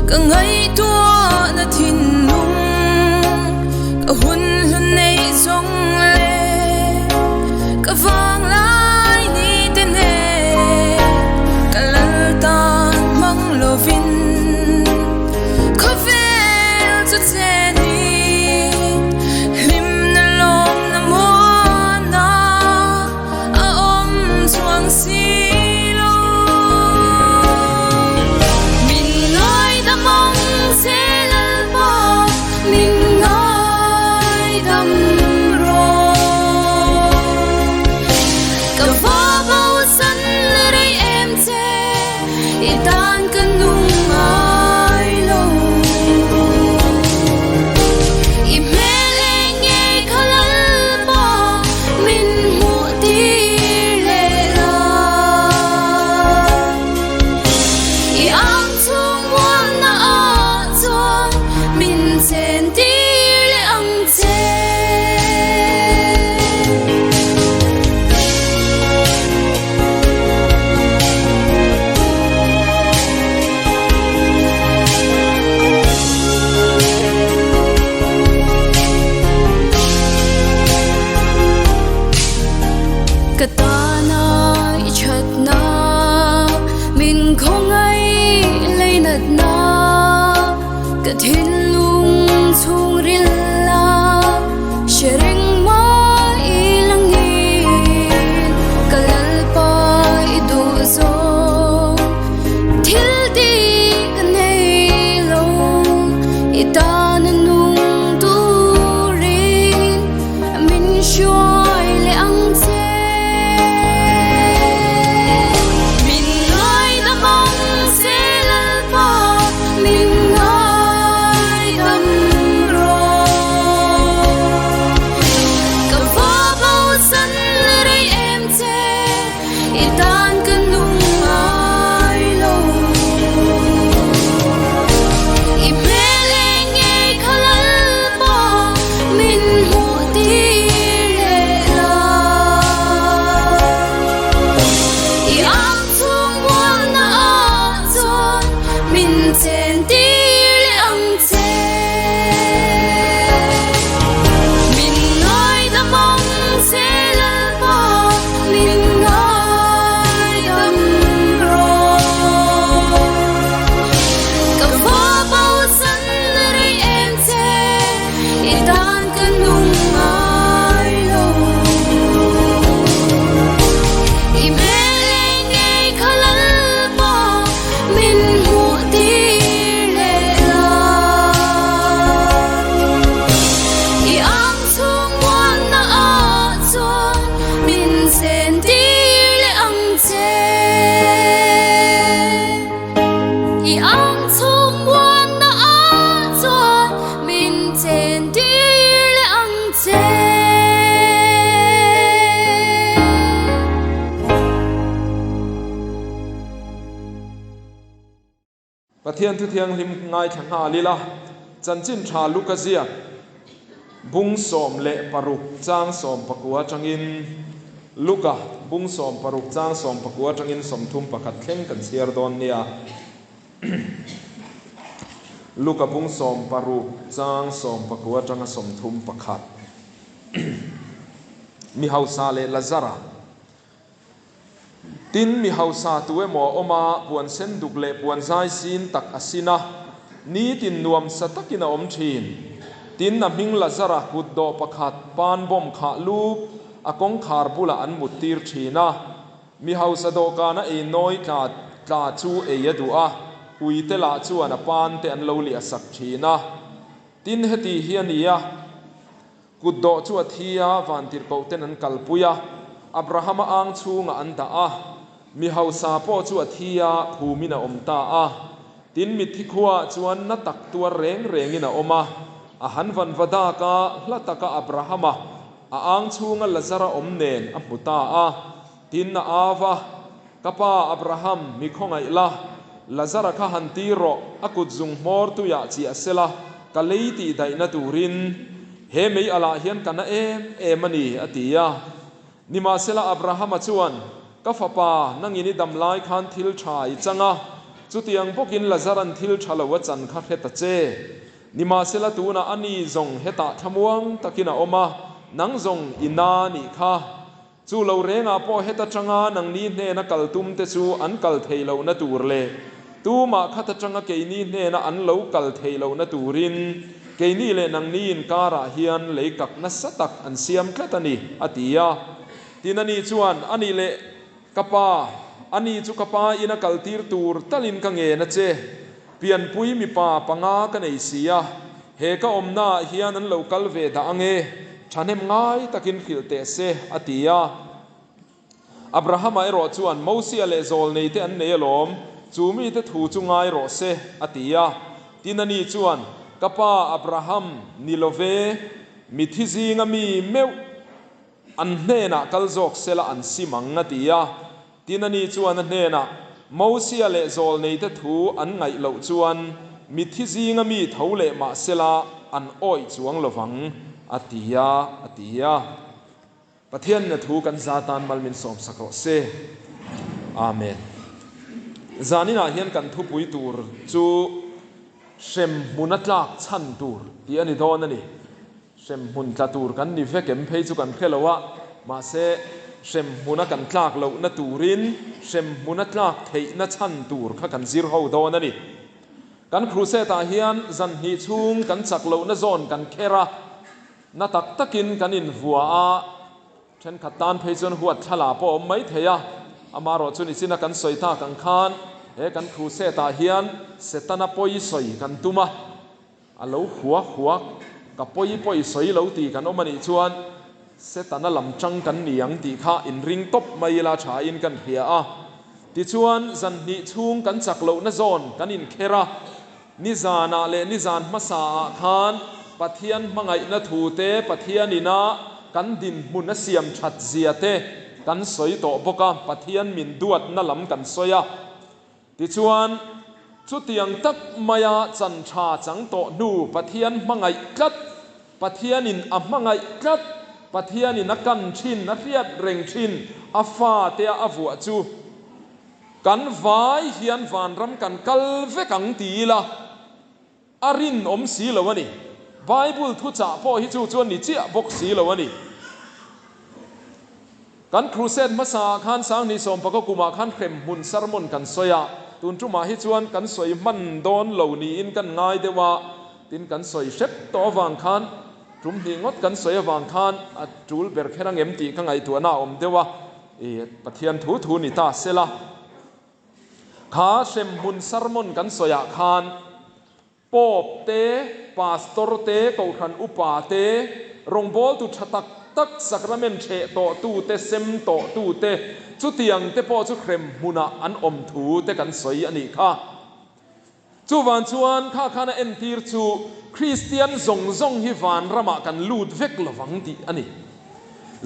Ka ngaihtuahna thinlung Ka hun hlu neih zawng leh Ka vanglai ni te nen Ka lal tan hmang lovin Khawvel chu chenin Hlimna lawmna muana a awm chuang si lo. Min ngaidam ang che Lalpa, min ngaidam rawh. Ka va bosan rei em che, i tan ka nung ngai lo. I hmel eng nge kha Lalpa, min hmuh tir leh la. I ang chhung muanna ah chuan min chen tir leh ang che. Ka tana i thatna min khawngaih leinatna ka thinlung chhungril la hre reng mai langin ka lalpa i duh zawng thil tih ka nei lo i tana nung turin min hruai leh ang che. Min ngaidam ang che Lalpa, min ngaidam rawh. Ka va bosan rei em che, i tan ka nung ngai lo. I hmel eng nge kha Lalpa, min hmuh tir leh la. I ang chhung mualna ah chuan min chen tir leh ang che. Min ngaidam ang che Lalpa, min ngaidam rawh. Ka va bosan rei em che, i tan ka nung ngai lo. I hmel eng ngei kha Lalpa, min hmuh tir leh la. I ang chhung muanna ah chuan min chen tir leh ang che. I ang chhung muanna ah chuan min chen tir leh ang che. Pathian thu thianghlim ngaithla nghal ila, chanchin tha Luka ziak bung 16 chang 19 atangin Luka bung 16 chang 19 atangin 31 thleng kan chhiar dawn nia. Luka bung 16 chang 19 atanga 31 Mi hausa leh Lazara. Tin, mi hausa tu emaw a awm a, puan sen duk leh puan zai sin tak a sin a, nitin nuamsa takin a awm thin. Tin, a hming Lazara kut dawh pakhat pan bawm khah lup a kawngkhar bulah an mut tir thin a. Mi hausa dawhkana ei nawi tla tla chu ei a duh a, uite lah chuan a pan te an lo liah sak thin a. Tin, heti hi a ni a. Kut dawh chu a thi a, vantirhkoh ten an kalpui a, Abrahama ang chhungah an dah a. Mi hausa pawh chu a thi a, phumin a awm ta a. Tin, mitthi khuaah chuan na tak tuar reng rengin a awm a. A han van va dak a, hla taka Abrahama a ang chhunga Lazara awm nen a hmu ta a. Tin, a au va, Ka pa Abraham, mi khawngaih la, Lazara kha han tir rawh, a kut zung hmawr tuiah chiah sela, ka lei tih daihna turin he mei alah hian ka na em em a ni, a ti a. Nimahsela Abrahama chuan, Ka fapa, nangin i dam lai khan thil tha i chang a. Chutiang bawkin Lazaran thil tha lo a chan kha hre ta che. Nimahsela tunah ani zawng hetah thlamuang takin a awm a, nang zawng i na nih kha. Chu lo rengah pawh heta tanga nangni hnena kal tum te chu an kal thei lohna tur leh tumah khat atanga keini hnena an lo kal thei lohna turin keini leh nangni inkarah hian lei kak nasa tak an siam tlat a ni, a ti a. Tin ani chuan, Ani leh ka pa, ani chu ka pa ina kaltir tur talin ka ngen a che. Pianpui mipa panga ka nei si a, he ka awmnaah hian an lo kal ve dah ange, thahnem ngai takin hrilh teh se, a ti a. Abrahama erawh chuan, Mosia leh zawlnei te an nei alawm, chu mite thu chu ngai rawh se, a ti a. Tin ani chuan, Ka pa Abraham, ni lo ve, mithi zinga mi meuh an hnenah kal zawk sela an sim ang, a ti a. Tin ani chuan a hnenah, Mosia leh zawlneite thu an ngaih loh chuan mithi zinga mi tho leh mah sela an awih chuang lovang, a ti a, a ti a. Pathianna thu kan za tan mal min sawmsak rawh se. Amen. Zaninah hian kan thupui tur chu hremhmun a tlak chhan tur tih a ni dawn a ni. Hremhmun tla tur kan ni vek em phei chu kan hre lo a, mahse hremhmuna kan tlak lohna turin hremhmuna tlak theihna chhan tur kha kan zir ho dawn a ni. Kan crusade ah hian zan hnih chhung kan chak lohna zawn kan kher a, na tak takin kan invua a, Thenkhat tan phei chuan huat thla pawh a awm mai thei a, amaherawh chu nichina kan sawi tak ang khan he kan crusade ah hian Setana pawi sawi kan tum a, A lo huak huak, ka pawi pawi sawi lo tih kan awm a nih chuan Setana lam tang kan ni ang tih kha inring tawp mai ila tha in kan hria a. Tichuan zan hnih chhung kan chak lohna zawn kan inkher a, nizanah leh nizan hmasa ah khan Pathian hmangaihna thu te Pathian ina kan dinhmun a siam that zia te kan sawi tawh bawk a, Pathian min duatna lam kan sawi a. Tichuan, chutiang tak maia chan tha chang tawh hnu Pathian hmangaih tlat, Pathianin a hmangaih tlat, Pathianin a kan thin, a hriat reng thin, a fate a a vuah chu kan vai hian vanram kan kal vek ang ti ila, A rinawm si lo a ni. Bible thuchah pawh hi chu chuan ni chiah bawk si lo a ni. Kan crusade hmasa ah khan Sanghni sawmpakaw kumah khan hremhmun sermon kan sawi a, tun tumah hi chuan kan sawi hman dawn lo niin kan ngai deuh a, tin kan sawi hrep tawh avang khan tum hnih ngawt kan sawi avang khan a tul ber kher angem tih ka ngaihtuahna a awm deuh a, i Pathian thu thu ni ta sela. Kha hremhmun sermon kan sawiah khan Pope te, Pastor te, Kohhran upa te, rawngbawltu tha tak tak sacrament hreh tawhtu te, sem tawhtu te, chutiang te pawh chu hremhmunah an awm thu te kan sawi a nih kha. Chuvang chuan kha khan a entir chu Kristian zawng zawng hi vanramah kan lut vek lovang tih a ni.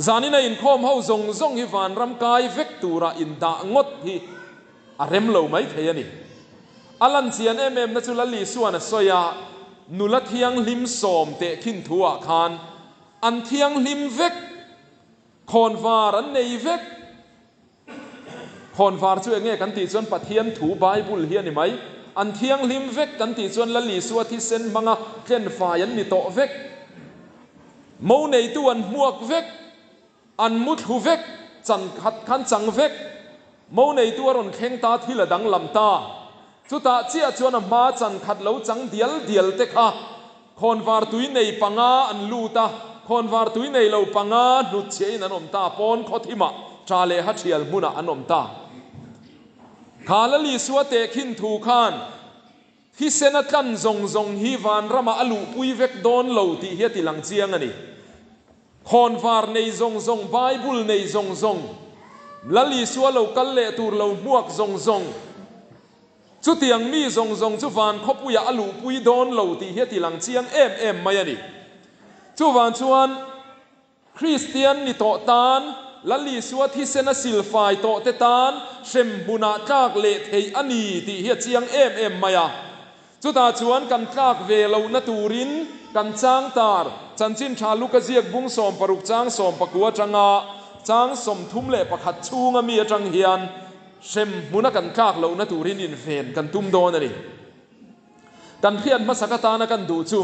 Zanina inkhawm ho zawng zawng hi vanram kai vek tura indah ngawt hi a rem lo mai thei a ni. A lan chian em em na chu Lal Isuan a sawi a, nula thianghlim sawm teh khin thu ah khan an thianghlim vek, khawnvar an nei vek, Khawnvar chu enge kan tih chuan Pathian thu Bible hi a ni mai. An thianghlim vek kan tih chuan Lal Isua thisen hmanga tlenfai an ni tawh vek. Mo neitu an hmuak vek, an mu thlu vek, chan khat khan chang vek. Mo neitu a rawn thleng ta thil a danglam ta. Chutah chiah chuan a hma chan khat lo chang dial dial te kha Khawnvar tui nei panga an lut a, khawnvar tui nei lo panga hnutchhiahin an awm ta, pawn khawthimah tha leh ha thial hmunah an awm ta. Kha Lal Isua tehkhin thu khan thisena tlan zawng zawng hi vanramah a luhpui vek dawn lo tih hi a ti lang chiang a ni. Khawnvar nei zawng zawng, Bible nei zawng zawng, Lal Isua lo kal leh tur lo hmuak zawng zawng, Chutiang mi zawng zawng chu van khawpuiah a luhpui dawn lo tih hi a ti lang chiang em em mai a ni. Chuvang chuan Kristian ni tawh tan, Lal Isua thisen a silfai tawh te tan hremhmunah tlak leh theih a ni tih hi a chiang em em mai a. Chutah chuan kan tlak ve lohna turin kan chang tar Chanchin Tha Luka ziak bung 16 chang 19 atanga chang 31 chhunga mi atang hian. Hrem hmuna kan tlak lohna turin inven kan tum dawn a ni. Kan hriat hmasak atana kan duh chu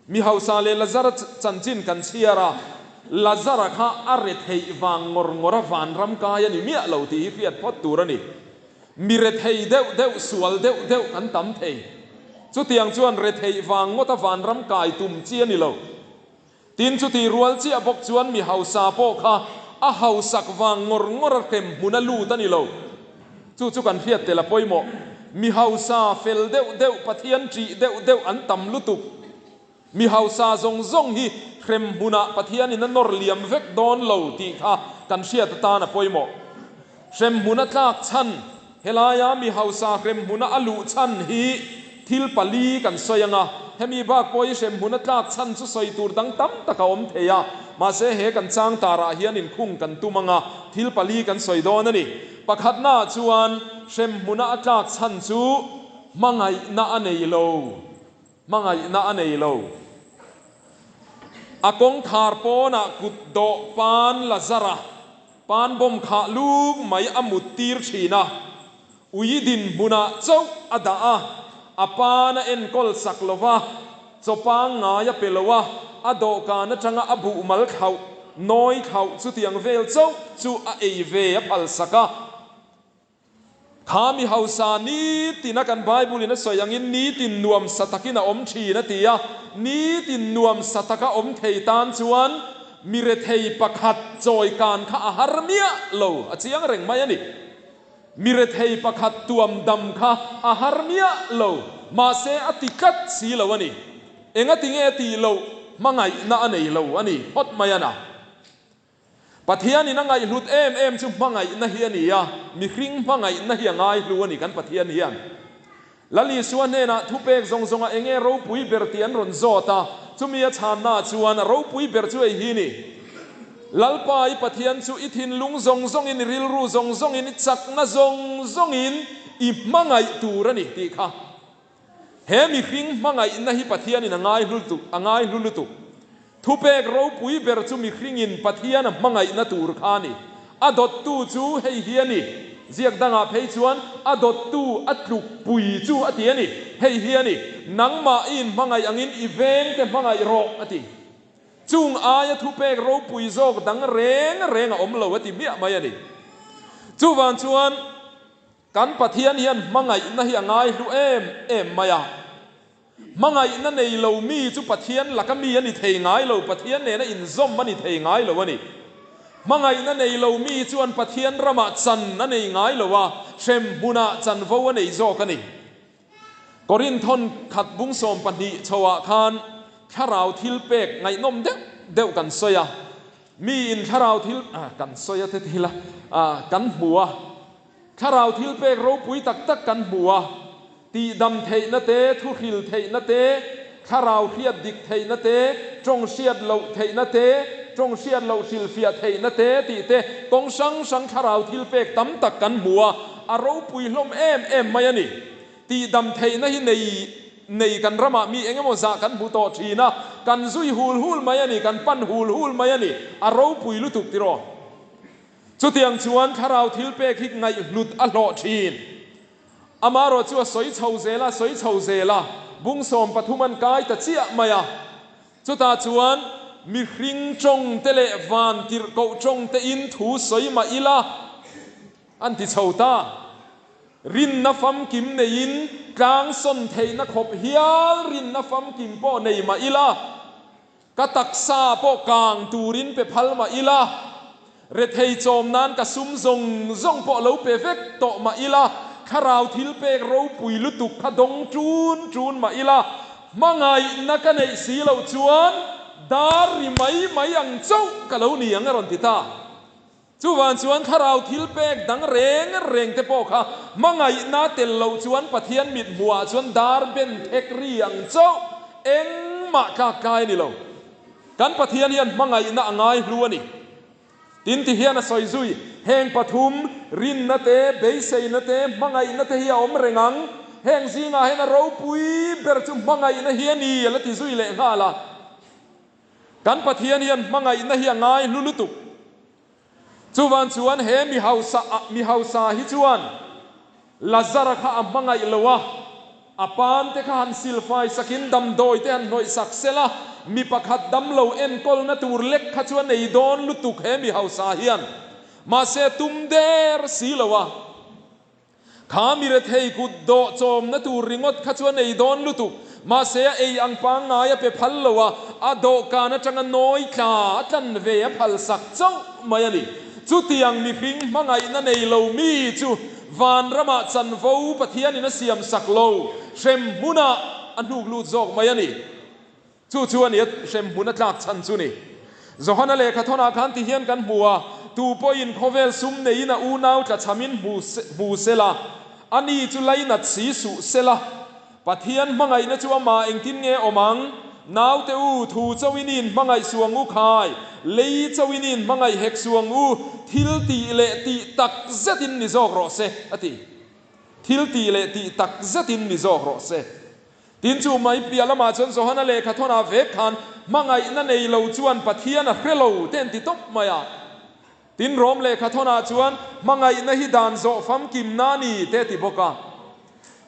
mi hausa leh Lazara chanchin kan chhiar a, Lazara kha a retheih vang ngawr ngawr a vanram kai a ni miah lo tih hi hriat phawt tur a ni. Mi rethei deuh deuh, sual deuh deuh kan tam thei. Chutiang chuan retheih vang ngawta vanram kai tum chi a ni lo. Tin, chutih rual chiah bawk chuan mi hausa pawh kha a hausak vang ngawr ngawr a hrem hmun a lut a ni lo. Chu chu kan hriat tel a pawimawh. Mi hausa fel deuh deuh, Pathian ṭih deuh deuh an tam lutuk. Mi hausa zawng zawng hi hrem hmunah Pathianin a nawr liam vek dawn lo tih kha kan hriat atan a pawimawh. Hrem hmun a tlak chhan, Helaia mi hausa hrem hmuna a luh chhan hi thil pali kan sawi ang a, hemi bak pawh hi hrem hmuna tlak chhan chu sawi tur dang tam tak a awm thei a, mahse he kan chang tarah hian inkhung kan tum ang a, thil pali kan sawi dawn a ni. Pakhatnaah chuan hrem hmuna a tlak chhan chu hmangaihna a nei lo, hmangaihna a nei lo. A kawngkhar pawnah kut dawh pan Lazara Pan bawm khah luk mai a mut tir thin a, ui dinhmunah chauh a dah a, a pan a enkawl sak lo va, chaw pangngai a pe lo a, a dawhkan atanga a buh mal thlauh, nawi thlauh chutiang vel chauh chu a ei ve a phal sak a. Kha mi hausa nitin a kan Bible in a sawi angin nitin nuamsa takin a awm thin a ti a, nitin nuamsa taka awm thei tan chuan mi rethei pakhat chawi kan kha a har miah lo, a chiang reng mai a ni. Mi rethei pakhat tuam dam kha a har miah lo, mahse a ti tlat si lo a ni. Engatinge a tih loh hmangaihna a nei lo a ni phawt mai a na. Pathianin a ngaihhlut em em chu hmangaihna hi a ni a, mihring hmangaihna hi a ngaihlu a ni kan Pathian hian. Lal Isua hnenah thupek zawng zawnga enge ropui ber tih an rawn zawt a, chumi a chhanna chuan a ropui ber chu ei hi ni. Lalpa i Pathian chu i thinlung zawng zawngin, i rilru zawng zawngin, i chakna zawng zawngin i hmangaih tur a ni tih kha. He mihring hmangaihna hi Pathianin a ngaihlu lutuk, a ngaihlu lutuk. Thupek ropui ber chu mihringin Pathian a hmangaihna tur kha a ni. A dawttu chu hei hi a ni. Ziak dangah phei chuan a dawttu a tlukpui chu a ti a ni. Hei hi a ni, Nangmah i inhmangaih angin i vengte hmangaih rawh, a ti. Chung aia thupek ropui zawk dang reng reng a awm lo, a ti hmiah mai a ni. Chuvang chuan. Kan Pathian hian hmangaihna hi a ngaihlu em em mai a. Hmangaihna nei lo mi chu Pathian laka mi a ni thei ngai lo, Pathian nena inzawm a ni thei ngai lo a ni. Hmangaihna nei lo mi chuan Pathian ramah chan a nei ngai lo a, hrem hmunah chanvo a nei zawk a ni. Korinthon khat bung 12 chhoah khan thlarau thil pek ngaihnawm deuh deuh kan sawi a. Miin thlarau thil kan sawi a te thil a kan hmu a. Thlarau thilpek ropui tak tak kan hmu a, tihdam theihna te, thuhril theihna te, thlarau hriat dik theihna te, tawng hriat loh theihna te, tawng hriat loh hrilhfiah theihna te tih te, kawng hrang hrang thlarau thilpek tam tak kan hmu a, a ropui hlawm em em mai a ni. Tihdam theihna hi nei nei kan ramah mi eng emaw zah kan hmu tawh thin a, kan zui hul hul mai a ni, kan pan hul hul mai a ni, a ropui lutuk tiraw? Chutiang chuan thlarau thilpek hi ngaihhlut a hlawh thin. Amarawh chu a sawi chho zel a, sawi chho zel a, bung 13 an kai ta chiah mai a. Chutah chuan mihring tawng te leh van tirhkoh tawng te in thu sawi mah ila an ti chho ta. Rinna famkim neiin tlang sawn theihna khawp hial rinna famkim pawh nei mah ila, Ka taksa pawh kang turin pe phal mah ila, rethei chawm nan ka sum zawng zawng pawh lo pe vek tawh mah ila, thlarau thil pek ropui lutuk kha dawng ṭun ṭun mah ila, hmangaihna ka neih si loh chuan dar ri mai mai ang chauh ka lo ni ang a rawn ti ta. Chuvang chuan thlarau thil pek dang reng reng te pawh kha hmangaihna tel loh chuan Pathian mit hmuhah chuan dar ben thek ri ang chauh engmah tlak tlai a ni lo. Kan Pathian hian hmangaihna a ngai hlu a ni. Tin ti hian a sawi zui, heng pathum, rinna te, beiseina te, hmangaihna te hi a awm reng ang. Heng zingah hian a ropui ber chu hmangaihna hi a ni a la ti zui leh nghal a. Kan Pathian hian hmangaihna hi a ngai hlu lutuk. Chuvan chuan he mi hausa mi hausa hi chuan Lazara kha a hmangaih lo a, a pan te kha han silfai sakin damdawi te han hnawih sak sela, mi pakhat damlo enkawlna tur lek kha chu a nei dawn lutuk he mi hausa hian. Mahse tum der si lo a. Kha mi rethei kut dawh chawmna tur ringawt kha chu a nei dawn lutuk. Mahse a ei ang pangngai a pe phal lo a, a dawhkan atanga nawi tla a tlan ve a phal sak chauh mai a ni. Chutiang mihring hmangaihna nei lo mi chu vanramah chanvo Pathianin a siam sak lo, hrem hmunah a hnuk lut zawk mai a ni. Chu chu a ni a hremhmun a tlak chhan chu ni. Johana lehkha thawnah khan ti hian kan hmu a, Tu pawhin khawvel sum neiin a unau tlachhamin hmu hmu sela, a ni chu lainat si suh sela. Pathian hmangaihna chu amah engtin nge awm ang? Naute u, thu chauhin i inhmangaih suang u khai, lei chauhin i inhmangaih hek suang u, thil tih leh tih tak zetin ni zawk rawh se, a ti. Thil tih leh tih tak zetin ni zawk rawh se. Tin, chu mai piah lamah chuan Johana lehkha thawnah vek khan hmangaihna nei lo chuan Pathian a hre lo te an ti tawp mai a. Tin, Rom lehkha thawnah chuan hmangaihna hi dan zawh famkimna a ni te a ti bawk a.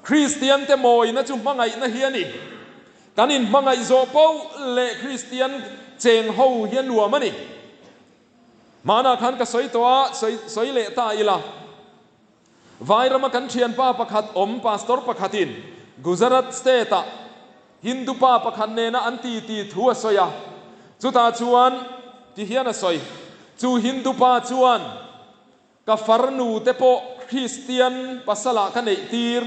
Kristiante mawina chu hmangaihna hi a ni. Kan inhmangaih zawh poh leh Kristian cheng ho hi a nuam a ni. Hmanah khan ka sawi tawh a, sawi sawi leh ta ila. Vairama kan thianpa pakhat awm pastor pakhatin Gujarat state-ah Hindu pa pakhat nena an ti ti thu a sawi a, chutah chuan ti hian a sawi, Chu Hindu pa chuan ka farnu te pawh Kristian pasalah ka neih tir,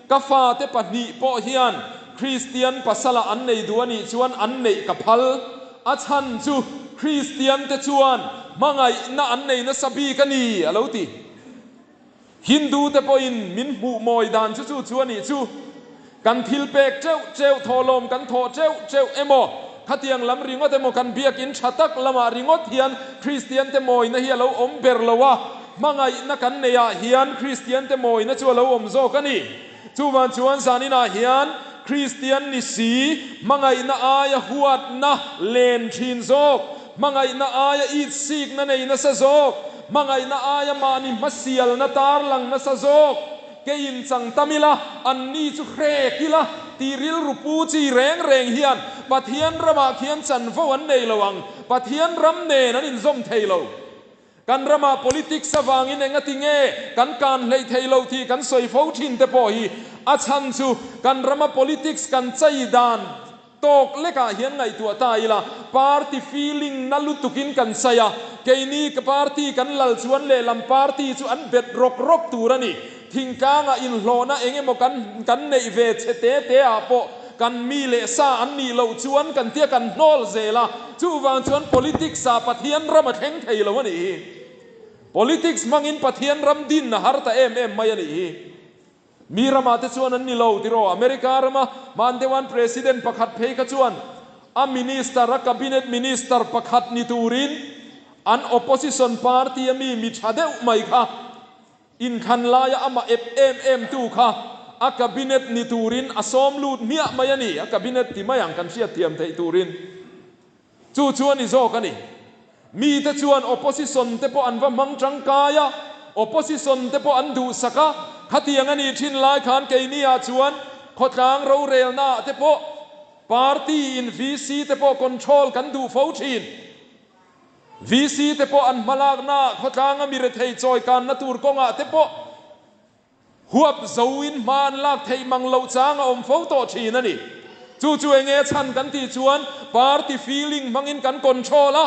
ka fate pahnih pawh hian Kristian pasalah an nei duh a nih chuan an neih ka phal, a chhan chu Kristian te chuan hmangaihna an nei nasa bik a ni, a lo ti. Hindu te pawhin min hmuh mawi dan chu chu chu a nih chu. Kan thil pek teuh teuh, thawhlawm kan thawh teuh teuh emaw, khatiang lam ringawt emaw kan biakin tha tak lamah ringawt hian Kristian te mawina hi a lo awm ber lo a, hmangaihna kan neihah hian Kristian te mawina chu a lo awm zawk a ni. Chuvang chuan zaninah hian Kristian ni si, hmangaihna aia huatna len thin zawk, hmangaihna aia itsikna nei nasa zawk, hmangaihna aia mahni hmasialna tarlang nasa zawk, keiin chang tam ila, anni chu hrek ila tih rilru pu chi reng reng hian Pathian ramah khian chanvo an nei lo ang, Pathian ram nen an inzawm thei lo. Kan ramah politics avangin engati nge kan kan hleih theih loh tih kan sawi fo thin te pawh hi a chhan chu kan rama politics kan chei dan tawk lekah hian ngaihtuah ta ila, party feeling na lutukin kan chei a, keini party kan lal chuan lehlam party chu an bet rawk rawk tur a ni. Thingtlangah inhlawhna eng emaw kan kan neih ve che te te ah pawh kan mi leh sa an nih loh chuan kan tia kan hnawl zel a, chuvang chuan politics ah Pathian ram a thleng thei lo a nih hi. Politics hmangin Pathian ram din a har ta em em mai a nih hi. Mi ramah te chuan an ni lo tiraw? America rama hman deuhan President pakhat phei kha chuan a minister, a cabinet minister pakhat ni turin an opposition party a mi mi tha deuh mai kha Inthlan laia amah ep em em tu kha a cabinet ni turin a sawm lut hmiah mai a ni, a cabinet ti mai ang kan hriat thiam theih turin. Chu chu a ni zawk a ni. Mite chuan opposition te pawh an va hmang tangkai a, opposition te pawh an duhsak a, khatiang a nih thin lai khan keini ah chuan khawtlang rorelna ah te pawh party in VC te pawh control kan duh fo thin. VC te pawh an hmalaknaah khawtlanga mi rethei chawi kanna tur kawngah te pawh huap zoin hma an lak theih mang loh chang a awm fo tawh thin a ni. Chu chu enge a chhan kan tih chuan party feeling hmangin kan control a,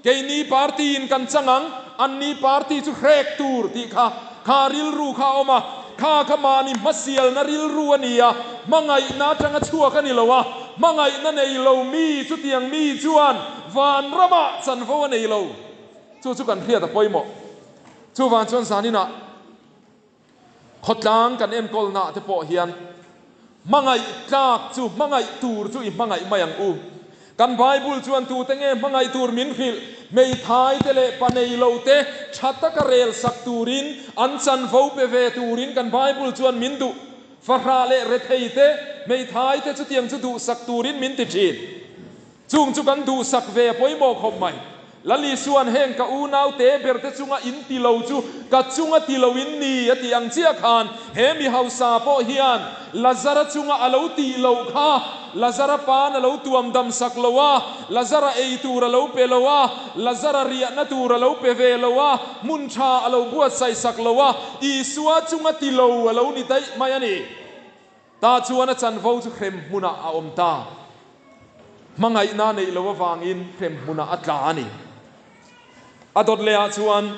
keini party in kan chang ang, anni party chu hrek tur tih kha kha rilru kha a awm a, kha kha mahni hmasialna rilru a ni a, hmangaihna atanga chhuak a ni lo a, hmangaihna nei lo mi chutiang mi chuan Vanramah chanvo a nei lo. Chu chu kan hriat a pawimawh. Chuvang chuan zaninah khawtlang kan enkawlnaah te pawh hian hmangaih tlak chu hmangaih tur chu i hmangaih mai ang u. Kan Bible chuan tute nge hmangaih tur min hrilh? Hmeithai te leh pa nei lo te tha taka rel sak turin, an chanvo pe ve turin kan Bible chuan min duh. Fahrah leh rethei te, hmeithai te chutiang chu duhsak turin min ti thin. Chung chu kan duhsak ve a pawimawh khawp mai. Lal Isua'n heng ka unau te ber te chunga in ti lo chu ka chunga ti lo in ni a tih ang chiah khan he mi hausa pawh hian Lazara chunga a lo tih loh kha Lazara pa'n a lo tuam dam sak lo a, Lazara ei tur a lo pe lo a, Lazara riahna tur a lo pe ve lo a, hmun tha a lo buatsaih sak lo a, Isua chunga ti lo a lo ni daih mai a ni. Tah chuan a chanvo chu hrem hmunah a awm ta. Hmangaihna a neih loh avangin hrem hmunah a tla a ni. A dawt lehah chuan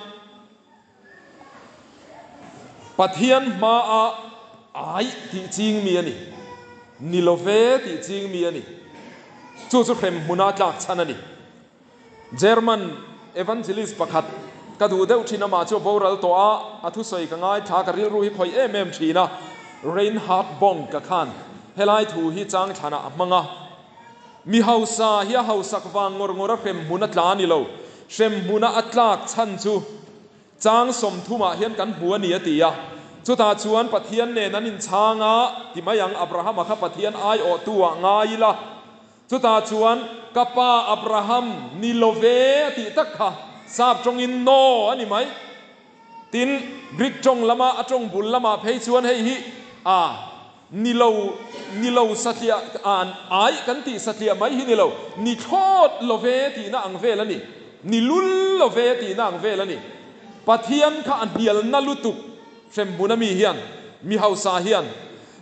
Pathian hmaah ai tih ching mi a ni, ni lo ve tih ching mi a ni. Chu chu hrem hmuna tlak chhan a ni. German evangelist pakhat ka duh deuh thin amah chu a boral tawh a, a thusawi ka ngaithla ka rilru hi khawih em em thin a, Reinhard Bonnke khan helai thu hi chang thlanah a hmang a. Mi hausa hi a hausak vang ngawr ngawr a hrem hmun a tla a ni lo, hrem hmuna a tlak chhan chu chang 30 ah hian kan hmu a ni a ti a. Chutah chuan Pathian nen an inchhang a, ti mai ang Abrahama kha Pathian aiawhtu ah ngai ila, Chutah chuan, Ka pa Abraham, ni lo ve a tih tak kha sap tawngin No a ni mai. Tin, Greek tawng lama a tawng bul lamah phei chuan hei hi a ni lo, ni lo satliah an ai kan tih satliah mai hi ni lo, ni thlawt lo ve tihna ang vel a ni, ni lul lo ve tihna ang vel a ni. Pathian kha a hnialna lutuk hremhmun a mi hian, mi hausa hian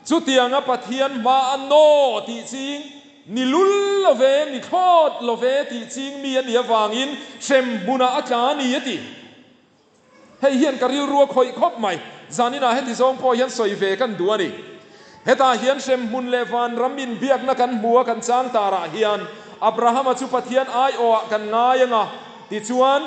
Chutianga Pathian hma a naw tih ching ni lul lo ve, ni thlawt lo ve tih ching mi a nih avangin hrem hmunah a tla a ni a ti. Hei hian ka rilru a khawih khawp mai. Zaninah heti zawng pawh hian sawi ve kan duh a ni. Hetah hian hrem hmun leh vanram inbiakna kan hmu a kan chang tarah hian Abrahama chu Pathian aiawhah kan ngai ang a, tichuan,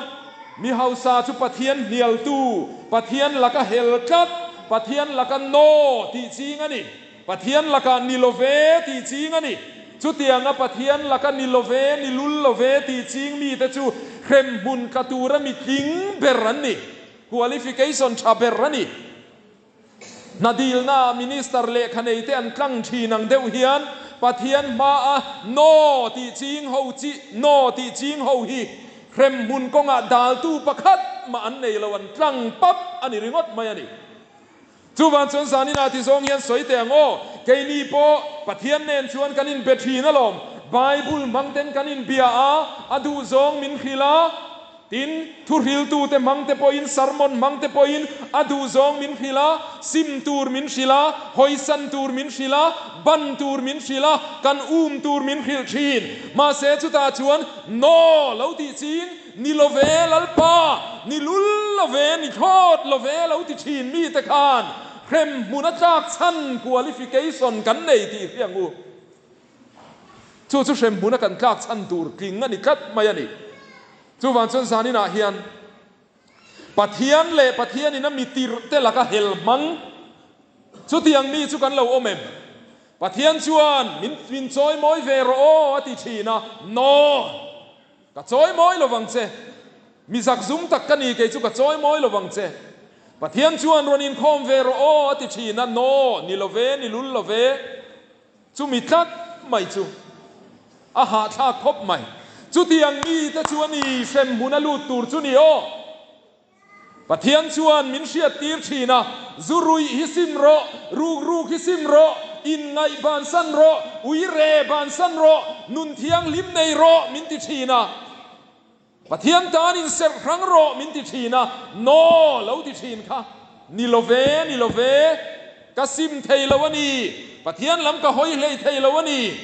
Mi hausa chu Pathian hnialtu, Pathian laka hel tlat, Pathian laka no tih ching a ni. Pathian lakah ni lo ve tih ching a ni. Chutianga Pathian laka ni lo ve, ni lul lo ve tih ching mite chu hremhmun tla tura mi tling ber an ni. Qualification tha ber a ni. Hna dilnaah Minister lehkha neite an tlang thin ang deuh hian Pathian hmaa No tih ching ho chi No tih ching ho hi hremhmun kawngah daltu pakhat mah an nei lo an tlang pap a ni ringawt mai a ni. Chuvang chuan zaninah ti zawng hian sawi teh ang aw, keini pawh Pathian nen chuan kan inbe thin alawm, Bible hmang ten kan inbia a, a duhzawng min hrilh a, Tin, thuhriltute hmang te pawhin, sermon hmang te pawhin a duhzawng min hrilh a, sim tur min hrilh a, hawisan tur min hrilh a, ban tur min hrilh a, kan um tur min hrilh thin. Mahse chutah chuan, No! lo tih ching, Ni lo ve Lalpa, ni lul lo ve, ni thlawt lo ve lo ti thin mite khan hremhmun a tlak chhan qualification kan nei tih hria ang u. Chu chu hremhmun a kan tlak chhan tur tling a ni tlat mai a ni. Chuvang chuan zaninah hian Pathian leh Pathianin a mi tirh te laka hel hmang chutiang mi chu kan lo awm em? Pathian chuan min min chawimawi ve rawh aw a ti thin a, No! Ka chawimawi lo vang che. Mi zakzum tak ka ni kei chu ka chawimawi lo vang che. Pathian chuan rawn inkhawm ve rawh aw a ti thin a, No! Ni lo ve, ni lul lo ve. Chumi tlat mai chu a hahthlak khawp mai. Chutiang mite chu a ni hrem hmun a lut tur chu ni aw. Pathian chuan min hriattir thin a, zu ruih hi sim rawh, ruk ruk hi sim rawh, inngaih bansan rawh, ui re bansan rawh, nun thianghlim nei rawh min ti thin a. Pathian tan in serh hrang rawh min ti thin a, No! lo ti thin kha ni lo ve, ni lo ve, ka sim thei lo a ni, Pathian lam ka hawi hlei thei lo a ni.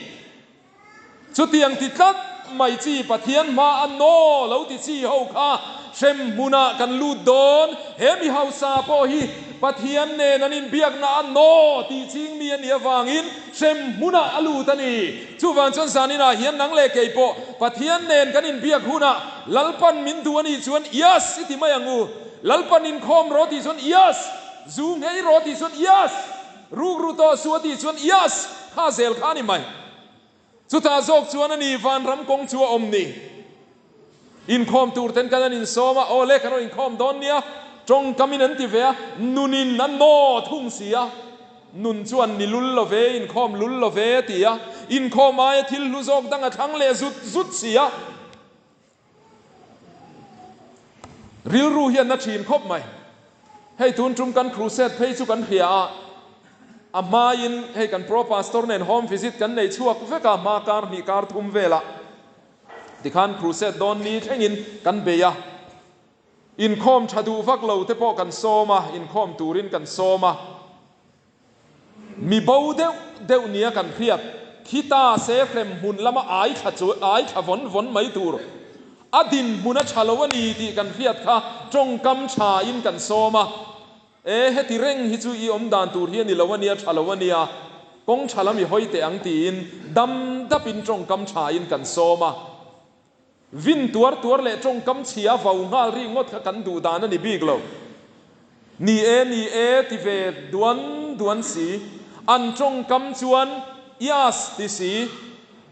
Chutiang ti tlat mai chi Pathian hma a No! lo ti chi ho kha hrem hmunah kan lut dawn, he mi hausa pawh hi Pathian nen an inbiakna a No! tih ching mi a nih avangin hrem hmunah a lut a ni. Chuvang chuan zaninah hian nang leh kei pawh Pathian nen kan inbiak hunah Lalpan min duh a nih chuan Yes! i ti mai ang u. Lalpan inkhawm rawh tih chuan Yes! Zu nghei rawh tih chuan Yes! Rukru tawh suh a tih chuan Yes! Kha zel kha a ni mai. Chutah zawk chuan a ni vanram kawng chu a awm ni. Inkhawm tur ten kan an insawm a, aw le kan rawn inkhawm dawn nia, tawngkamin an ti ve a, nunin a naw thung si a, nun chuan ni lul lo ve, inkhawm lul lo ve a ti a, inkhawm aia thil hlu zawk dang a thlang leh zut zut si a. Rilru hian na thin khawp mai. Hei tun tum kan crusade phei chu kan hria a, a hmain hei kan pro pastor nen home visit kan nei chhuak vek a, hma kar hnih kar thum velah tikhan crusade dawn ni thlengin kan bei a. Inkhawm tha duh vak lo te pawh kan sawm a, inkhawm turin kan sawm a. Mi bo deuh deuh nia kan hriat khi ta se hrem hmun lama ai thla chu ai thla vawn vawn mai tur. A dinhmun a tha lo a ni tih kan hriat kha tawngkam tha in kan sawm a. E, heti reng hi chu i awm dan tur hi a ni lo a nia, tha lo a nia, kawng tha lam i hawi teh ang tiin dam dap in tawngkam tha in kan sawm a. Vin tuar tuar leh tawngkam chhia vau nghal ri ngawt kha kan duh dan a ni bik lo. Ni e, ni e ti ve duan duan si. An tawngkam chuan Yes ti si.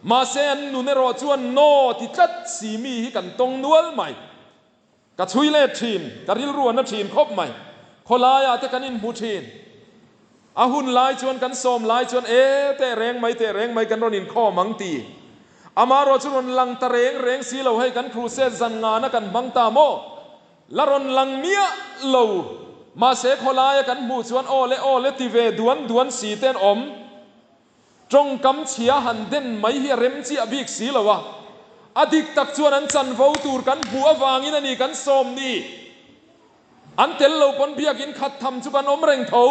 Mahse an nun erawh chuan No ti tlat si mi hi kan tawng nual mai. Ka chhui let thin, ka rilru a na thin khawp mai. Khawlaiah te kan inhmu thin. A hun lai chuan kan sawm lai chuan e teh reng mai teh reng mai kan rawn inkhawm ang ti. Amaherawh chu rawn lang ta reng reng si lo hei kan crusade zan ngana kan hmang ta maw? La rawn lang miah lo. Mahse khawlaia kan hmuh chuan aw le aw le ti ve duan duan si te an awm. Tawngkam chhia han den mai hi a rem chiah bik si lo a, a dik tak chuan an chanvo tur kan hmuh avangin a ni kan sawm ni. An tel lo pawn biakinn khat tham chu kan awm reng tho.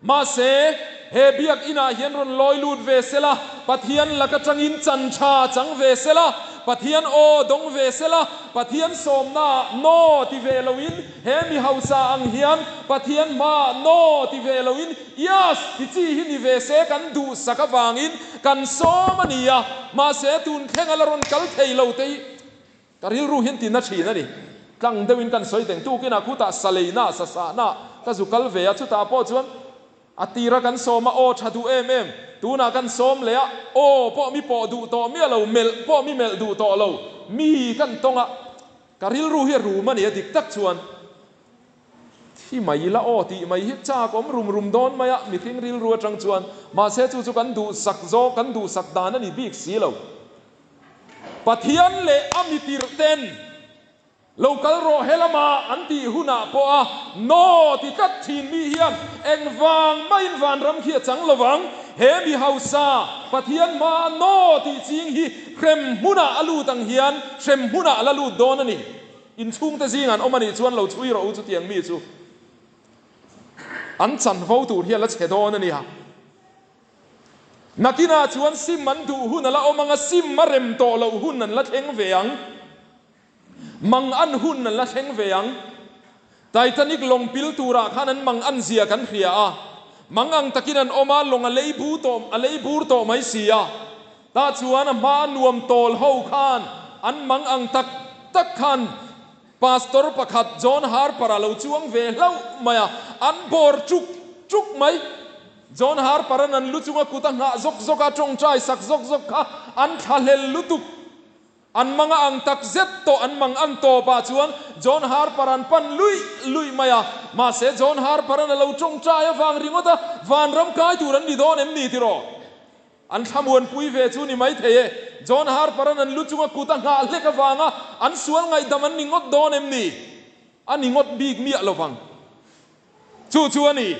Mahse, he biakinah hian rawn lawi lut ve sela, Pathian lak atangin chan tha chang ve sela, Pathian aw dawng ve sela, Pathian sawmnaah No ti ve loin he mi hausa ang hian Pathian hmaah No ti ve loin Yes ti chi hi ni ve se kan duhsak avangin kan sawm a ni a, mahse tun thleng a la rawn kal thei lo te hi ka rilru hian tina thin a ni. Tlang deuhin kan sawi teng tukinah khutah sa leina sa sahna ka zu kal ve a, chutah pawh chuan a tira kan sawm a aw tha duh em em, tunah kan sawm leh a aw pawh mi pawh duh tawh miah lo, melh pawh mi melh duh tawh lo, mi kan tawng a, ka rilru hi a rum a ni a dik tak chuan. Thi mai ila aw tih mai hi chak awm rum rum dawn mai a, mihring rilru atang chuan. Mahse chu chu kan duhsak zawk, kan duhsak dan a ni bik si lo. Pathian leh a mitirh ten lo kal rawh he lama an tih hunah pawh a No ti tlat thin mi hian engvang maiin vanram khi a chang lo vang. He mi hausa Pathian hmaa No tih ching hi hrem hmunah a lut ang hian hrem hmunah a la lut dawn a ni. Inchhungte zingah an awm a nih chuan lo chhui rawh u chutiang mi chu an chanvo tur hi a la chhe dawn a nia. Nakinah chuan sim an duh hun a la awm ang a, sim a rem tawh loh hun an la thleng ve ang. Mang an hun an la thleng ve ang. Titanic lawng pil turah khan an mang an zia kan hria a, mang ang takin an awm a, lawng a lei bu tawh a lei bur tawh mai si a. Tah chuan a hma nuam tawl ho khan an mang ang tak tak khan Pastor pakhat John Harper a lo chuang ve hlauh mai a, an bawr chuk chuk mai. John Harper an an lu chunga kut a nghah zawk zawk a, tawngtai sak zawk zawk kha an thlahlel lutuk. An mang a ang tak zet tawh, an mang an tawp ah chuan John Harper an pan luih luih mai a. Mahse John Harper an a lo tawngtai avang ringawt a, vanram kai tur an ni dawn em ni tiraw? An thlamuanpui ve chu ni mai thei e. John Harper-a'n an lu chunga kut a nghah hlek avanga an sual ngaihdam an ni ngawt dawn em ni? A ni ngawt bik miah lo vang. Chu chu a ni.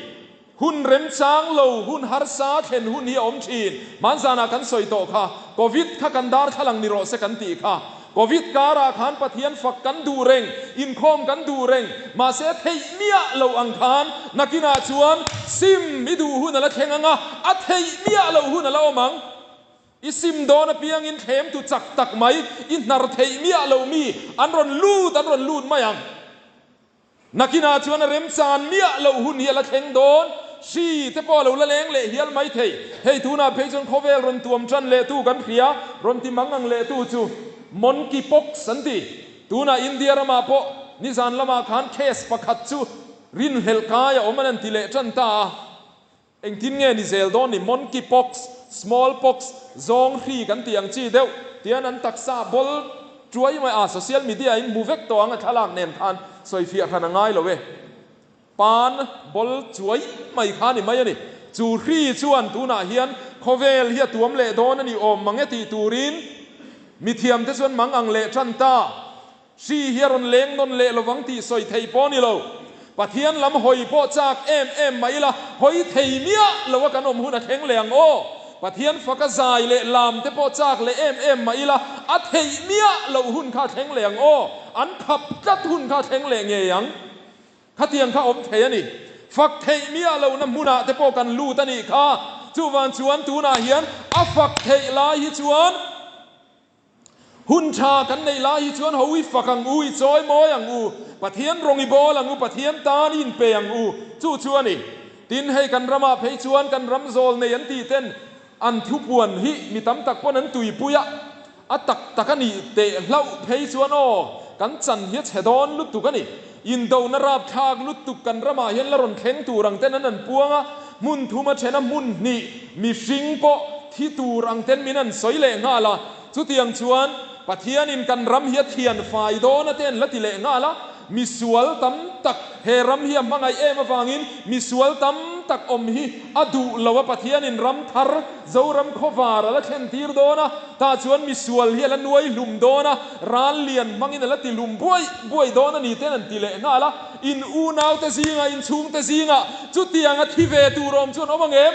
Hun remchang lo, hun harsa thlen hun hi a awm thin. Hmanzanah kan sawi tawh kha. Covid kha kan darthlalang ni rawh se kan tih kha. Covid karah khan Pathian fak kan duh reng, inkhawm kan duh reng, mahse theih miah loh ang khan nakinah chuan sim i duh hun a la thleng ang a, a theih miah loh hun a la awm ang. I sim dawn apiangin thlemtu chak tak mai, i hnar theih miah loh mi an rawn lut an rawn lut mai ang. Nakinah chuan a remchan miah loh hun hi a la thleng dawn. Hri te pawh a lo la leng leh hial mai thei. Hei tunah phei chuan khawvel rawn tuam tan leh tu kan hria, rawn ti mang ang leh tu chu Monkey Pox an ti. Tunah India ramah pawh nizan lamah khan case pakhat chu rinhlelh kai a awm an an ti leh tan ta a. Engtin nge ni zel dawn ni? Monkey pox, small pox, zawng hri kan tih ang chi deuh tian an taksa bol tuai mai a, social media in hmu vek tawh ang a thlalak nen khan sawifiah hran a ngai lo e. Pan bol chuai mai kha ni mai a ni. Chu hri chuan tunah hian khawvel hi a tuam leh dawn a ni awm mang e tih turin mithiamte chuan mang ang leh tan ta. Hri hi a rawn leng nawn leh lovang tih sawi thei pawh a ni lo. Pathian lam hawi pawh chak em em mai ila, hawi thei miah lo a kan awm hun a thleng leh ang aw. Pathian faka zai leh lam te pawh chak leh em em mai ila, a theih miah loh hun kha a thleng leh ang aw. An khap tlat hun kha a thleng leh ngei ang. Khatiang kha awm thei a ni. Fak theih miah lohna hmunah te pawh kan lut a nih kha. Chuvang chuan tunah hian a fak theih lai hi chuan Hun tha kan neih lai hi chuan ho i fak ang u, i chawi mawi ang u, Pathian rawng i bawl ang u, Pathian tan i inpe ang u, chu chu a ni. Tin, hei kan ramah phei chuan kan ram zawl nei an tih ten an thupuan hi mi tam tak pawn an tuipui a, a tak tak a nih teh hlauh phei chuan aw, kan chan hi a chhe dawn lutuk a ni. Indona rapthlak lutuk kan ramah hian la rawn thleng tur ang ten an an puang a, hmun thum a then a hmun hnih mihring pawh thi tur ang ten min an sawi leh nghal a, chutiang chuan Pathianin kan ram hi a thian fai dawn a te an la ti leh nghal a, misual tam tak he ram hi a hmangaih em avangin misual tam tak awm hi a duh lo a, Pathianin ram thar Zoram khawvar a la thlen tir dawn a, tah chuan misual hi a la nuai hlum dawn a, ral lian hmangin a la ti hlum buai buai dawn a ni ten an ti leh nghal a, in unaute zingah, in chhungte zingah chutianga thi ve tur awm chu an awm ang em?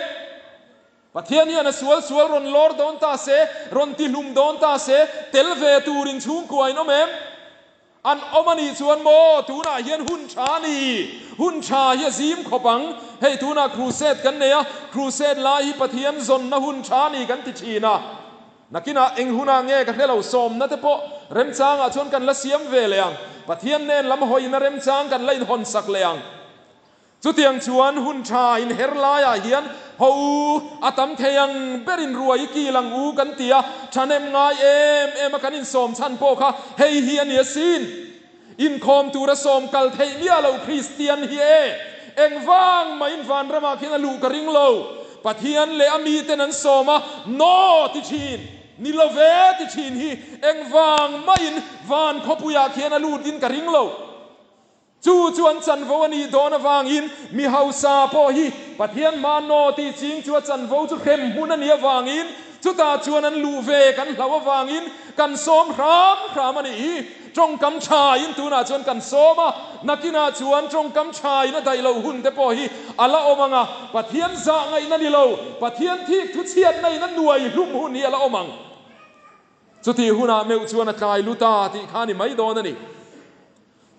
Pathian hian a sual sual rawn lawr dawn ta se, rawn ti hlum dawn ta se, tel ve tur in chhungkua in awm em? An awm a nih chuan maw tunah hian hun tha a ni, hun tha hi a zim khawp ang. Hei tunah crusade kan nei a, crusade lai hi Pathian zawnna hun tha a ni kan ti thin a. Nakinah eng hunah nge ka hre lo, sawmna te pawh remchangah chuan kan la siam ve leh ang. Pathian nen lam hawina remchang kan la inhawnsak leh ang. Chutiang chuan hun tha inher laiah hian ho u, a tam thei ang berin ruai i kil ang u kan ti a, thahnem ngai em em a kan insawm chhan pawh kha hei hi a ni asin. Inkhawm tura sawm kal theih miah lo Kristian hi e, engvang mahin vanramah khian a luh ka ring lo. Pathian leh a miten an sawm a, No ti thin, ni lo ve ti thin hi engvang mahin van khawpuiah khian a lutin ka ring lo. Chu chu an chanvo a nih dawn avangin mi hausa pawh hi Pathian hma naw tih ching chu a chanvo chu hrem hmun a nih avangin chutah chuan an luh ve kan hlauh avangin kan sawm hram hram a nih hi. Tawngkam thain tunah chuan kan sawm a, nakinah chuan tawngkam thain a daih loh hun te pawh hi a la awm ang a, Pathian zah ngaihna ni lo, Pathian thik thuchhiatna in a nuai hlum hun hi a la awm ang. Chutih hunah meuh chuan a tlai lu ta tih kha a ni mai dawn a ni.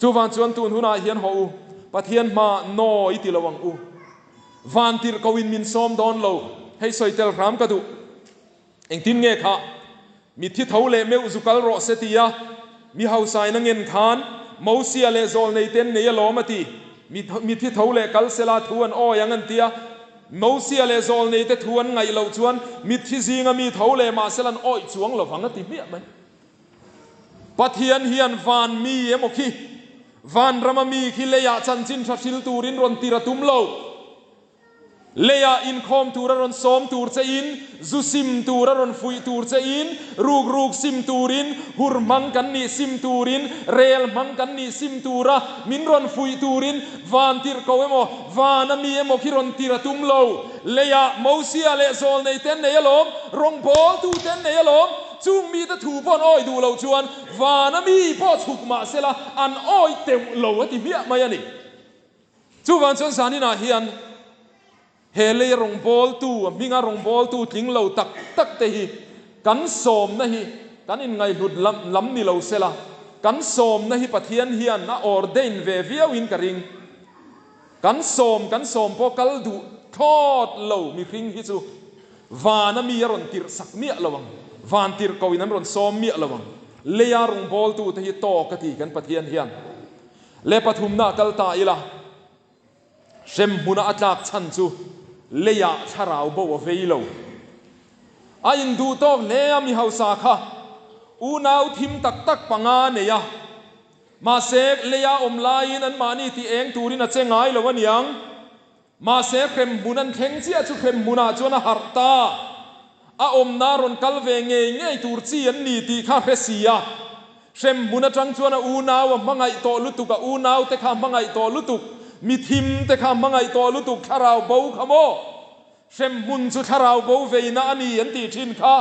Chuvang chuan tun hunah hian haw u, Pathian hma naw i ti lo ang u. Van tirh ko in min sawm dawn lo, hei sawi tel hram ka duh. Engtin nge kha? Mitthi tho leh meuh zu kal rawh se tia mi hausain a ngen khan Mosia leh zawlnei ten nei alawm a ti. Mitthi tho leh kal sela thu an awi ang an tia. Mosia leh zawlnei te thu an ngaih loh chuan mitthi zinga mi tho leh mahsela an awih chuang lovang a ti hmiah mai. Pathian hian van mi emaw khi, van rama mi khi leiah chanchin tha hril turin rawn tir a tum lo. Leiah inkhawm tura rawn sawm tur che in, zu sim tura rawn fuih tur che in, ruk ruk sim turin, hur hmang kan nih sim turin, rel hmang kan nih sim tura min rawn fuih turin van tirh ko emaw, vana mi emaw khi rawn tir a tum lo. Leiah Mosia leh zawlnei te an nei alawm, rawngbawltu te an nei alawm. Chung mite thu pawh an awi duh loh chuan vana mi pawh chhuk mah sela an awi teuh lo a ti hmiah mai a ni. Chuvang chuan zaninah hian he lei rawngbawltu, a hminga rawngbawltu tling lo tak tak te hi kan sawmna hi kan inngaihhlut lam lam ni lo sela, kan sawmna hi Pathian hian a ordain ve viauin ka ring. Kan sawm kan sawm pawh kal duh thlawt lo mihring hi chu vana mi a rawn tirh sak miah lo ang, van tirh ko in an rawn sawm miah lo ang. Leia rawngbawltu te hi tawk a ti kan Pathian hian. Le pathumna a kal ta ila, hrem hmuna a tlak chhan chu leiah thlarau bo a vei lo. A induh tawk hle a mi hausa kha unau thim tak tak panga nei a. Mahse, leia awm laiin anmahni tih eng turin a che ngai lo aniang. Mahse, hremhmun an thleng chiah chu hremhmunah chuan a harh ta. A awmna rawn kal ve ngei ngei tur chi an ni tih kha hre si a. Hremhmun atang chuan a unau a hmangaih tawh lutuk, a unaute kha a hmangaih tawh lutuk, mi thimte kha a hmangaih tawh lutuk, thlarau bo kha maw? Hremhmun chu thlarau bo veina a ni an tih thin kha.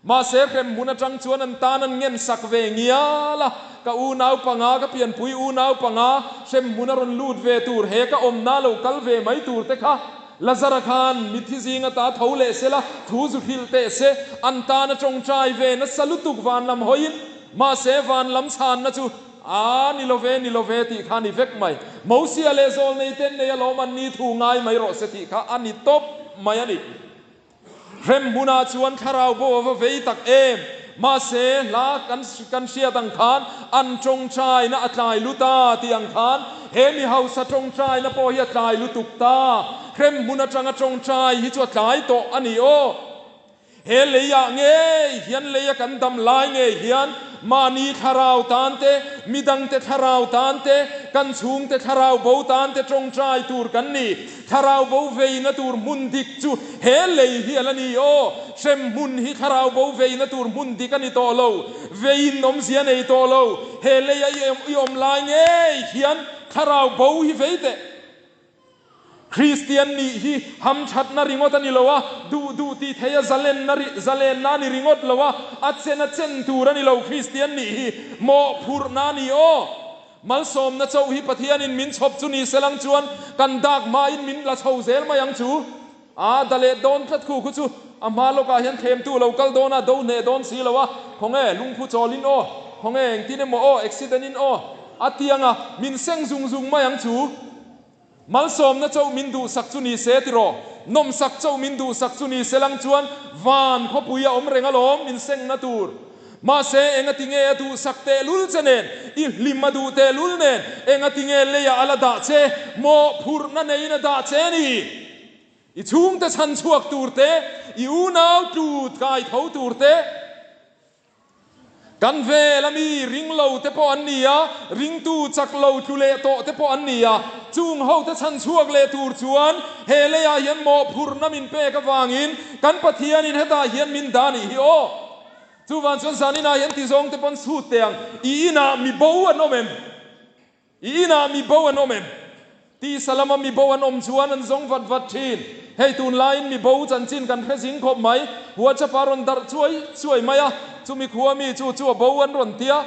Mahse hremhmun atang chuan an tan an ngen sak ve ngial a, ka unau panga, ka pianpui unau panga hremhmun a rawn lut ve tur, he ka awmna lo kal ve mai tur te kha Lazara khan mithi zinga ta tho leh sela thu zu hrilh teh se, an tan a tawngtai ve nasa lutuk van lam hawiin, mahse van lam chhanna chu a ni lo ve, ni lo ve tih kha a ni vek mai. Mosia leh Zawlnei ten nei alawm an ni thu ngai mai rawh se tih kha a ni tawp mai a ni. Hremhmunah chuan thlarau bo a va vei tak em! Mahse, hla kan kan hriat ang khan an tawngtaina a tlai lut a tih ang khan he mi hausa tawngtaina pawh hi a tlai lutuk ta. Hremhmun atanga tawngtai hi chu a tlai tawh a ni aw. He leiah ngei hian leia kan dam lai ngei hian Mahni thlarau tan te, midangte thlarau tan te, kan chhungte thlarau bo tan te tawngtai tur kan ni. Thlarau bo veina tur hmun dik chu he lei hi a la ni aw. Hrem hmun hi thlarau bo veina tur hmun dik a ni tawh lo. Veiin awmzia nei tawh lo. He leia i awm lai ngei hian thlarau bo hi vei teh. Kristian nih hi hamthatna ringawt a ni lo a, duh duh tih theia zalenna zalenna a ni ringawt lo a, a chen a chen tur a ni lo Kristian nih hi mawhphurhna a ni aw. Malsawmna chauh hi Pathianin min chhawp chu ni selang chuan kan dak hmain min la chho zel mai ang chu. A da leh dawn tlat khu khu chu a hma lawkah hian thlemtu lo kal dawn a, do hneh dawn si lo a, khawnge lungphu chawlin aw, khawnge engtin emaw aw, accident in aw, a tiang a, min seng zung zung mai ang chu. Malsawmna chauh min duhsak chu ni se tiraw, nawmsak chauh min duhsak chu ni se lang chuan van khawpui a awm reng alawm min sengna tur. Mahse, engati nge a duhsak tehlul che nen, i hlim a duh tehlul nen, engati nge leiah a la dah che, mawhphurhna neiin a dah che ni? I chhungte chhan chhuak tur te, i unau tlut kai tho tur te, kan vel a mi ring lo te pawh an ni a, ringtu chak lo tlu leh tawh te pawh an ni a, chung ho te chhan chhuak leh tur chuan he leiah hian mawhphurhna min pek avangin kan Pathianin hetah hian min dah nih hi aw. Chuvang chuan zaninah hian tizawng te pawn chhut teh ang, i inah mi bo an awm em? I inah mi bo an awm em? Tisa lama mi bo an awm chuan an zawng vat vat thin. Hei tunlaiin mi bo chanchin kan hre zing khawp mai. WhatsApp-a rawn darh chuai chuai mai a, chumi khua mi chu chu a bo an rawn tia.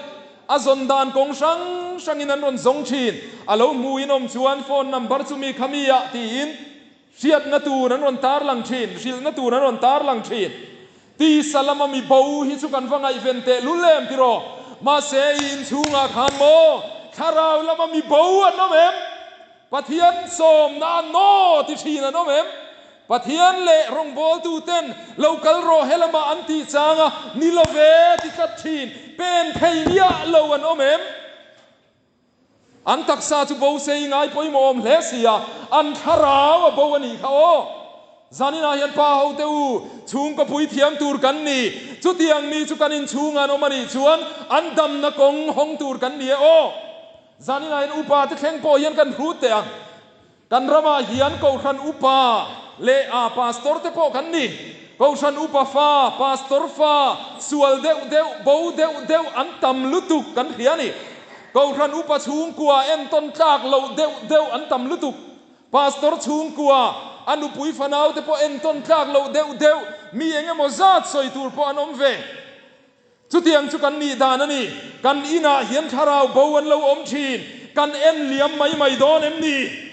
A zawn dan kawng hrang hrangin an rawn zawng thin. A lo hmu in awm chuan phone number chumi kha mi ah tiin hriatna tur an rawn tarlang thin, hrilhna tur an rawn tarlang thin. Tisa lama mi bo hi chu kan va ngaihven teh lul em tiraw? Mahse i inchhungah khan maw thlarau lama mi bo an awm em? Pathian sawmna a naw ti thin an awm em? Pathian leh rawngbawltu ten lo kal rawh he lamah an tih chang a ni lo ve ti tlat thin pen thei miah lo an awm em? An taksa chu bo sei ngai pawimawh awm hle si a, an thlarau a bo a nih kha aw. Zaninah hian pa ho te u, chhungkaw pui thiam tur kan ni. Chutiang mi chu kan inchhungah an awm a nih chuan an damna kawng hawng tur kan ni e aw. Zaninah hian upa te thleng pawh hian kan hrut teh ang. Kan ramah hian Kohhran Upa leh a Pastor te pawh kan ni. Kohhran Upa fa, Pastor fa, sual deuh deuh, bo deuh deuh an tam lutuk kan hria a ni. Kohhran Upa chhungkua entawn tlak loh deuh deuh an tam lutuk. Pastor chhungkua, a nupui fanau te pawh entawn tlak loh deuh deuh, mi eng emaw zat sawi tur pawh an awm ve. Chutiang chu kan nih dan a ni. Kan inah hian thlarau bo an lo awm thin. Kan en liam mai mai dawn em ni?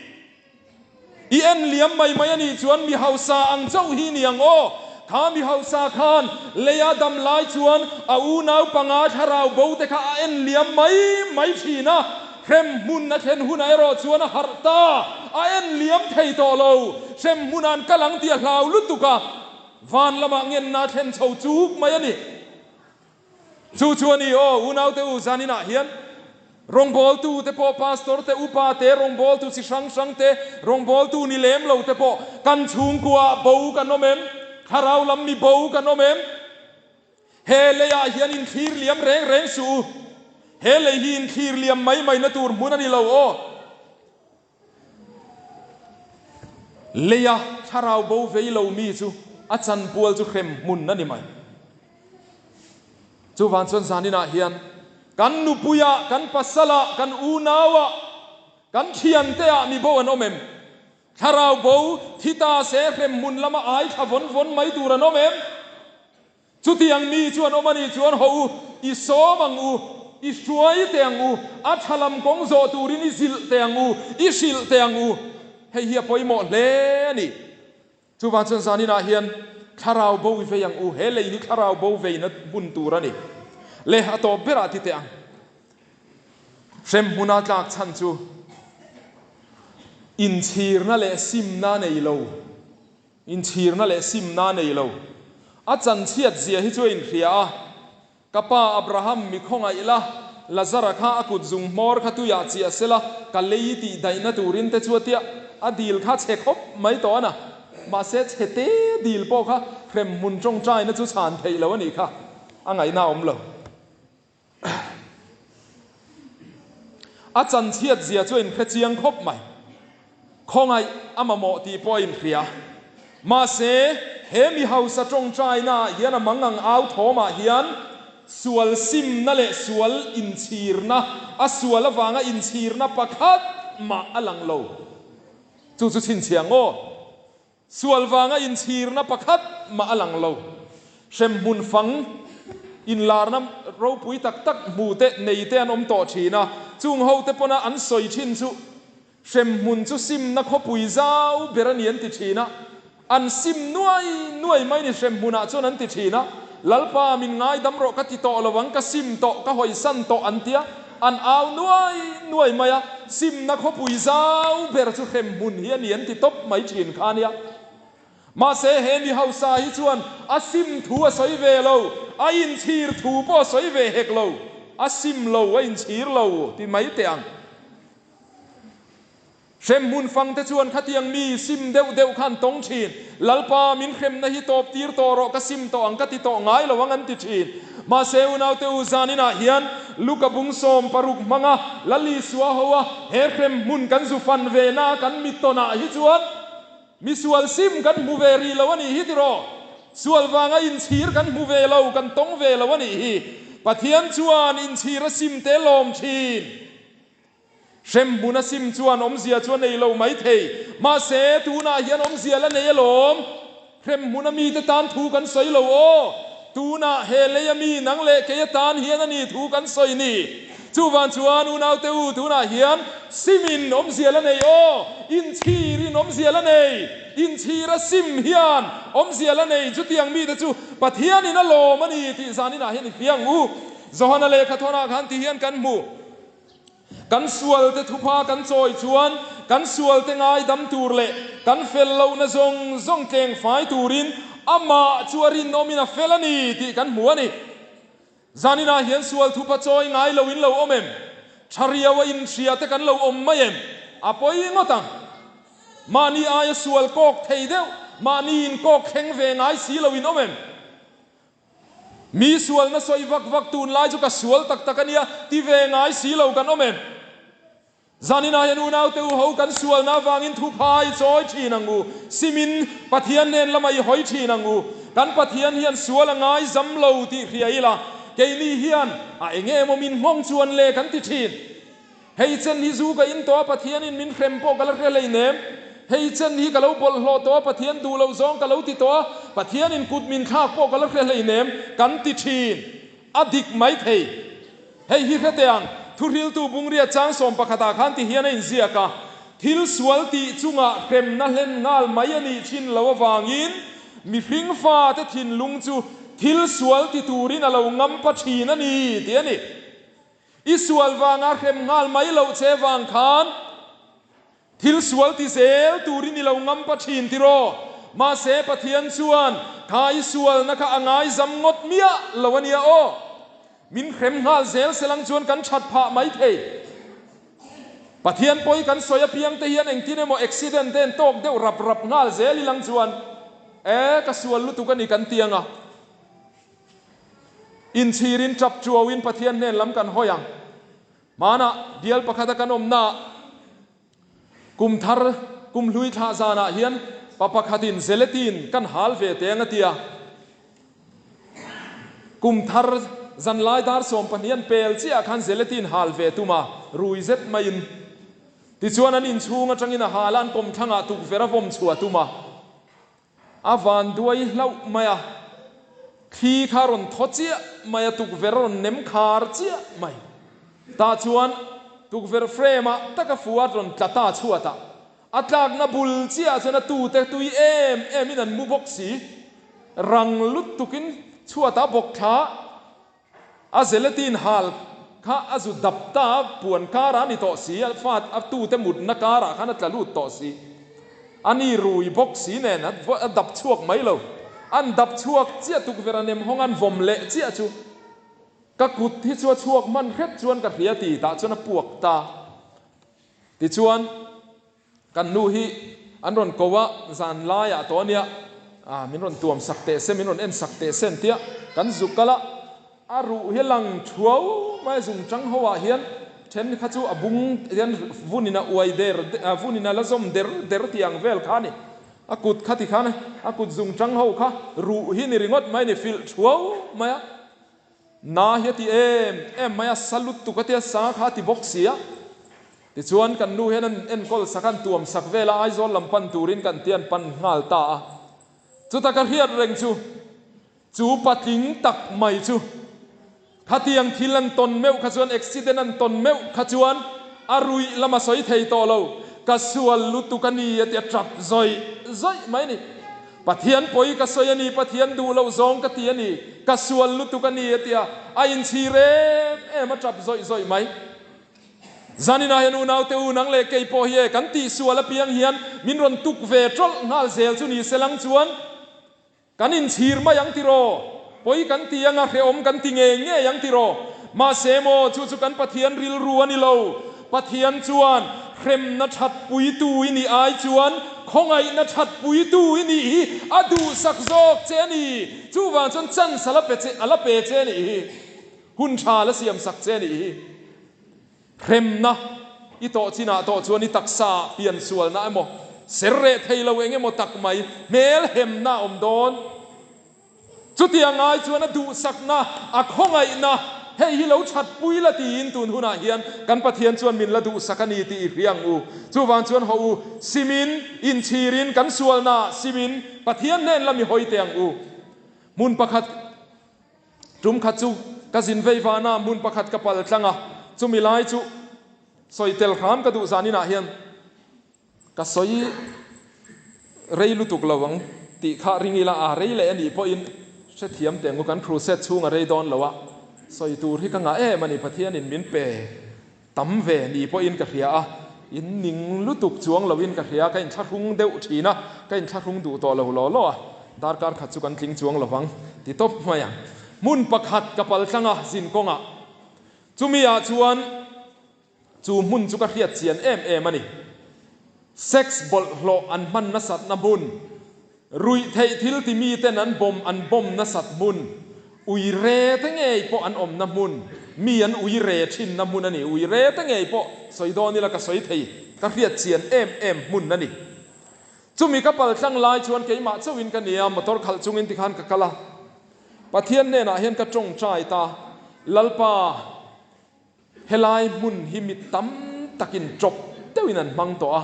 I en liam mai mai a nih chuan mi hausa ang chauh hi ni ang aw. Kha mi hausa khan leia dam lai chuan a unau panga thlarau bo te kha a en liam mai mai thin a. Hrem hmun a thlen hunah erawh chuan a harh ta. A en liam thei tawh lo. Hrem hmunah an kal ang tih a hlau lutuk a. Van lamah ngenna a thlen chho chuk mai a ni. Chu chu a ni aw, unaute u zaninah hian rawngbawltu te pawh, pastor te, upa te, rawngbawltu chi hrang hrang te, rawngbawltu ni lem lo te pawh kan chhungkuaah bo kan awm em? Thlarau lam mi bo kan awm em? He leiah hian inthlir liam reng reng suh u. He lei hi inthlir liam mai mai na tur hmun a ni lo aw. Leia thlarau bo vei lo mi chu a chanpual chu hrem hmun a ni mai. Chuvang chuan zaninah hian kan nupuiah, kan pasalah, kan unauah, kan thianteah mi bo an awm em? Thlarau bo thi ta se hrem hmun lama ai thla vawn vawn mai tur an awm em? Chutiang mi chuan awm a nih chuan haw u, i sawm ang u, i hruai teh ang u, a tha lam kawng zawh turin i zilh teh ang u, i hrilh teh ang u. Hei hi a pawimawh hle a ni. Chuvang chuan zaninah hian thlarau bo i vei ang u, he lei hi thlarau bo veina hmun tur a ni. Le a tawp berah ti teh ang. Hrem hmuna tlak chhan chu inchhirna leh simna nei lo. Inchhirna leh simna a nei lo. A chanchhiat zia hi chu a inhria a. Ka pa Abraham mi khawngaih la, Lazara kha a kut zung hmawr kha tuiah chiah sela, ka lei tih daihna turin te chu a tia. A dil kha chhe khawp mai tawh a na. Mahse chhe te dil pawh kha hremhmun tawngtaina chu chhan theih lo a nih kha. A ngaihna a awm lo. A chanchhiat zia chu a inhre chiang khawp mai. Khawngaih a mamawh tih pawh a inhria. Mahse, he mi hausa tawngtainaah hian a mangang au thawmah hian sual simna leh sual inchhirna, a sual avanga inchhirna pakhat mah a lang lo. Chu chu chhinchhiah ngaw. Sual vanga inchhirna pakhat mah a lang lo. Hremhmun fang inlarna ropui tak tak hmu te, nei te an awm tawh thin a. Chung ho te pawna an sawi thin chu hremhmun chu simna khawpui zau ber a ni an ti thin a. An sim nuai nuai mai ni hremhmunah chuan an ti thin a. Lalpa min ngaidam rawh ka ti tawh lo ang, ka sim tawh, ka hawisan tawh an ti a. An au nuai nuai mai a, simna khawpui zau ber chu hremhmun hi a ni an ti tawp mai thin kha a nia. Mahse he mi hausa hi chuan a sim thu a sawi ve lo, a inchhir thu pawh a sawi ve hek lo, a sim lo, a inchhir lo ti mai teh ang. Hremhmun fangte chuan khatiang mi sim deuh deuh kha an tawng thin. Lalpa, min hremna hi tawp tir tawh rawh, ka sim tawh ang ka ti tawh ngai lo ang an ti thin. Mahse unaute u zaninah hian Luka bung 60 hmanga Lal Isua ho a he hremhmun kan zu fan ve na kan mi tawnah hi chuan misual sim kan hmu ve rih lo a nih hi tiraw? Sual vanga inchhir kan hmu ve lo, kan tawng ve lo a nih hi. Pathian chuan inchhir a sim te lawm thin. Hremhmun a sim chuan awmzia chu a nei lo mai thei. Mahse, tunah hian awmzia la nei alawm. Hremhmun a mite tan thu kan sawi lo aw. Tunah he lei a mi nang leh kei atan hian a ni thu kan sawi ni. Chuvang chuan unaute u tunah hian simin awmzia la nei aw. Inchhirin awmzia la nei. Inchhir a sim hian awmzia la nei. Chutiang mite chu Pathianin a lawm a ni tih zaninah hian i hria ang u. Johana lehkhathawnah khan ti hian kan hmu. Kan sualte thupha kan chawi chuan kan sualte ngaidam tur leh kan fel lohna zawng zawng tleng fai turin amah chu a rinawmin a fel a ni tih kan hmu a ni. Zaninah hian sual thupha chawi ngai lo in lo awm em? Tha riau a inhria te kan lo awm mai em? A pawi ngawt ang. Mahni aia sual kawk thei deuh, mahni inkawk thleng ve ngai si lo in awm em? Mi sualna sawi vak vak tunlai chu ka sual tak tak a nia, ti ve ngai si lo kan awm em? Zaninah hian unaute u ho kan sualna avangin thupha i chawi thin ang u, simin Pathian hnen lamah i hawi thin ang u. Kan Pathian hian sual a ngai zam lo tih hria ila, keini hian a enge emaw min nghawng chuan le kan ti thin. Hei chen hi zu ka in tawh a, Pathianin min hrem pawh ka la hre hleinem. Hei chen hi ka lo bawlhhlawh tawh a, Pathian duh loh zawng ka lo ti tawh a, Pathianin kut min thlak pawh ka la hre hleinem, kan ti thin. A dik mai thei. Hei hi hre teh ang, Thuhriltu Bungria chang 11 ah khan ti hian a inziak a, Thil sual tih chungah hremna hlen nghal mai a nih thin loh avangin mihring fate thinlung chu thil sual ti turin a lo ngampa thin a ni, tih a ni. I sual vanga hrem nghal mai loh che vang khan thil sual ti zel turin i lo ngampa thin tiraw? Mahse Pathian chuan kha i sualna kha a ngaizam ngawt miah lo a nia aw. Min hrem nghal zel selang chuan kan that phah mai thei. Pathian pawi kan sawi apiang te hian engtin emaw accident te an tawk deuh rap rap nghal zel ilang chuan e ka sual lutuk a ni kan ti ang a. Inchhirin tap chuauin Pathian hnen lam kan hawi ang. Hmanah bial pakhata kan awmnaah kum thar kum hlui thlah zanah hian pa pakhatin zeletin kan hal ve teng a ti a. Kum thar zanlai dar 12 an pel chiah khan zeletin hal ve tum a, rui zet maiin. Tichuan an inchhung atangin a hal a, an kawmthlangah tukverh a vawm chhuah tum a. A van duai hlauh mai a. Thli kha a rawn thaw chiah mai a, tukverh a rawn nem khar chiah mai. Tah chuan tukverh frame ah tak a fu a rawn tla ta chhuat ah. A tlakna bul chiah ah chuan a tute tui em em in an mu bawk si. Rang lut tukin chhuat ah bawk thla a gelatin hal kha a zu dap ta a, puan karah a ni tawh si, a fa a tute mutna karah khan a tla lut tawh si. A ni rui bawk si nen a dap chhuak mai lo. An dap chhuak chiah tukverh a nem hawng an vawm leh chiah chu ka kut hi chu a chhuak hman hret chuan ka hria ti tah chuan a puak ta. Tichuan kan nu hi an rawn ko a, zan laiah tawh a nia, min rawn tuam sak teh se, min rawn en sak teh se an tia, kan zuk kal a. A ruh hi lang thuau mai zung chang ho ah hian then kha chu a bung hian vunin a uai der vunin a la zawm der der tih ang vel kha a ni. A kut kha ti khan a kut zung chang ho kha ruh hi ni ringawt mai a ni filh thuau mai a. Na hi a ti em em mai a, sa lutuk a tia sa kha a ti bawk si a. Tichuan kan nu hian an enkawl sak a, an tuam sak vel a, Aizawl lam pan turin kan tia an pan nghal ta a. Chuta ka hriat reng chu. Chu patling tak mai chu khatiang thil an tawn meuh kha chuan, accident an tawn meuh kha chuan a ruih lam a sawi thei tawh lo. Ka sual lutuk a ni a ti a tap zawih zawih mai a ni. Pathian pawi ka sawi a ni, Pathian duh loh zawng ka ti a ni, ka sual lutuk a ni a ti a, a inchhir em em a tap zawih zawih mai. Zaninah hian unaute u nang leh kei pawh hi e kan tihsual apiang hian min rawn tuk ve tawlh nghal zel chu ni se lang chuan, Kan inchhir mai ang tiraw? Pawi kan ti anga hrehawm kan ti ngei ngei ang tiraw? Mahse maw, chu chu kan Pathian rilru a ni lo. Pathian chuan hremna thatpuitu i nih ai chuan khawngaihna thatpuitu i nih hi a duhsak zawk che a ni. Chuvang chuan chance a la pe che, a la pe che a nih hi. Hun tha a la siamsak che a nih hi. Hremna i tawh chinah tawh chuan i taksa pian sualna emaw, ser reh thei lo eng emaw tak mai hmel hemna a awm dawn. Chutiang ai chuan a duhsakna, a khawngaihna, hei hi lo thatpui la tiin tun hunah hian kan Pathian chuan min la duhsak a ni tih i hria ang u. Chuvang chuan haw u, simin, inchhirin, kan sualnaah simin Pathian hnen la mi hawi teh ang u. Hmun pakhat. Tum khat chu ka zin vei vana hmun pakhat ka pal tlang a, chumi lai chu sawi tel hram ka duh zan inah hian ka sawi rei lutuk lo ang tih kha ring ila a rei leh a nih pawhin hrethiam teh ang u kan crusade chhung a rei dawn lo a, sawi tur hi ka ngah em a ni Pathianin min pe. Tam ve ni pawhin ka hria a, in ning lutuk chuang loin ka hria, ka inthlahrung deuh thin a, ka inthlahrung duh tawh lo law law a, darkar khat chu kan tling chuang lovang ti tawp mai ang. Hmun pakhat ka pal tlang a, zin kawngah. Chumi ah chuan chu hmun chu ka hriat chian em em a ni. Sex bawlhhlawh an hman nasatna hmun, ruih theih thil ti miten an bawm an bawm nasat hmun, ui re te ngei pawh an awmna hmun, mi an ui re thinna hmun a ni. Ui re te ngei pawh sawi dawn ila ka sawi thei, ka hriat chian em em hmun a ni. Chumi ka pal tlang lai chuan keimah chauhin ka nia, motor khalh chungin tikhan ka kal a. Pathian hnenah hian ka tawngtai ta, Lalpa, Helai hmun hi mi tam takin ṭawp deuhin an hmang tawh a,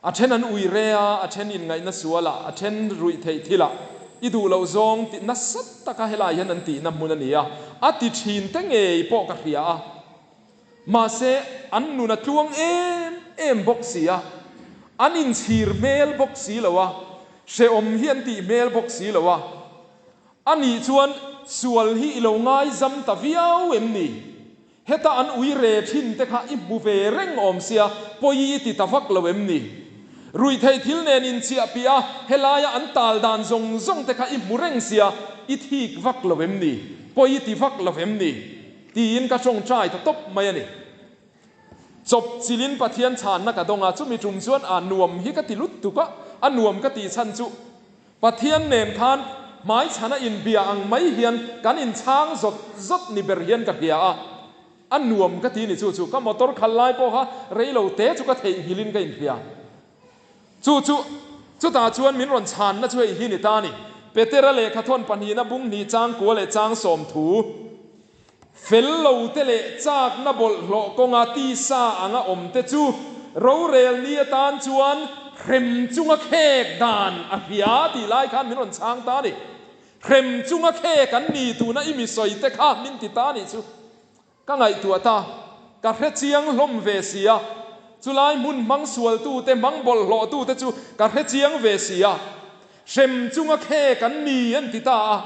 a ṭhen an ui re a, a ṭhen inngaihna sualah, a ṭhen ruih theih thilah i duh loh zawng tih nasa taka helai hian an tihna hmun a ni a, a ti ṭhin te ngei pawh ka hria a. Mahse, an nun a tluang em em bawk si a, an inchhir hmel bawk si lo a, hrehawm hi an tih hmel bawk si lo a. A nih chuan sual hi i lo ngaizam ta viau em ni? Heta an ui re thin te kha i hmu ve reng awm sia, pawi i ti ta vak lo em ni? Ruihtheih thil nen inchiah piah a, helaia an tal dan zawng zawng te kha i hmu reng sia, i thik vak lo em ni? Pawi i ti vak lo em ni? Tiin ka tawngtai ta tawp mai a ni. Chawp chilin Pathian chhanna ka dawng a, chumi tum chuan a nuam hi ka ti lutuk a, a nuam ka tih chhan chu Pathian nen khan hmaichhana inbia ang mai hian kan inchhang zawt zawt ni ber hian ka hria a, a nuam ka ti ni chu chu ka motor khal lai pawh kha rei lo te chu ka theihnghilhin ka inhria. Chu chu chutah chuan min rawn chhanna chu hei hi ni ta a ni, Petera lehkhathawn pahnihna bung hnih changkua leh chang sawmthu. Fel lote leh chakna bawlhhlawh kawnga tisa anga awmte chu rorel ni atan chuan hrem chunga khek dan a hria tih lai khan min rawn chhang ta a ni. Hrem chunga khek an ni tuna i mi sawi te kha min ti ta nih chu. Ka ngaihtuah ta, ka hre chiang hlawm ve si a, chulai hmun hmang sualtute, hmang bawlhhlawhtute chu ka hre chiang ve si a, hrem chunga khek an ni an ti ta a.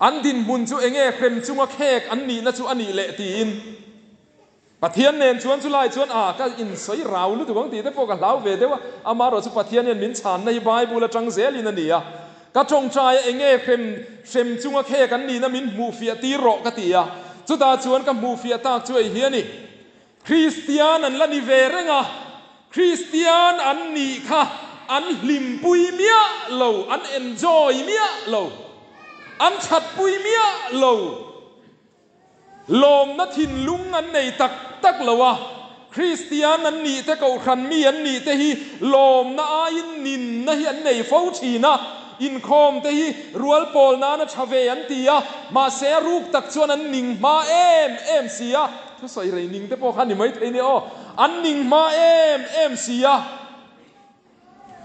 An dinhmun chu enge hrem chunga khek an nihna chu a nih leh tiin. Pathian nen chuan chulai chuan a ka insawi rau lutuk ang tih te pawh ka hlau ve deuh a, amaherawh chu Pathian hian min chhanna hi Bible atang zelin a ni a, ka tawngtai a enge hrem hrem chunga khek an nihna min hmuhfiah tir rawh ka ti a, chutah chuan ka hmuhfiah tak chu ei hi a ni. Kristian an la ni ve reng a, Kristian an nih kha an hlimpui miah lo, an enjoy miah lo, an thatpui miah lo. Lawmna thinlung an nei tak tak lo a, Kristian an nih te Kohhran mi an nih te hi lawmna aiin ninna hi an nei fo thin a, inkhawm te hi rual pawl nana tha ve an ti a, mahse a ruk tak chuan an ning hma em em si a, thusawi rei ning te pawh kha ni maithei nia aw, an ning hma em em si a,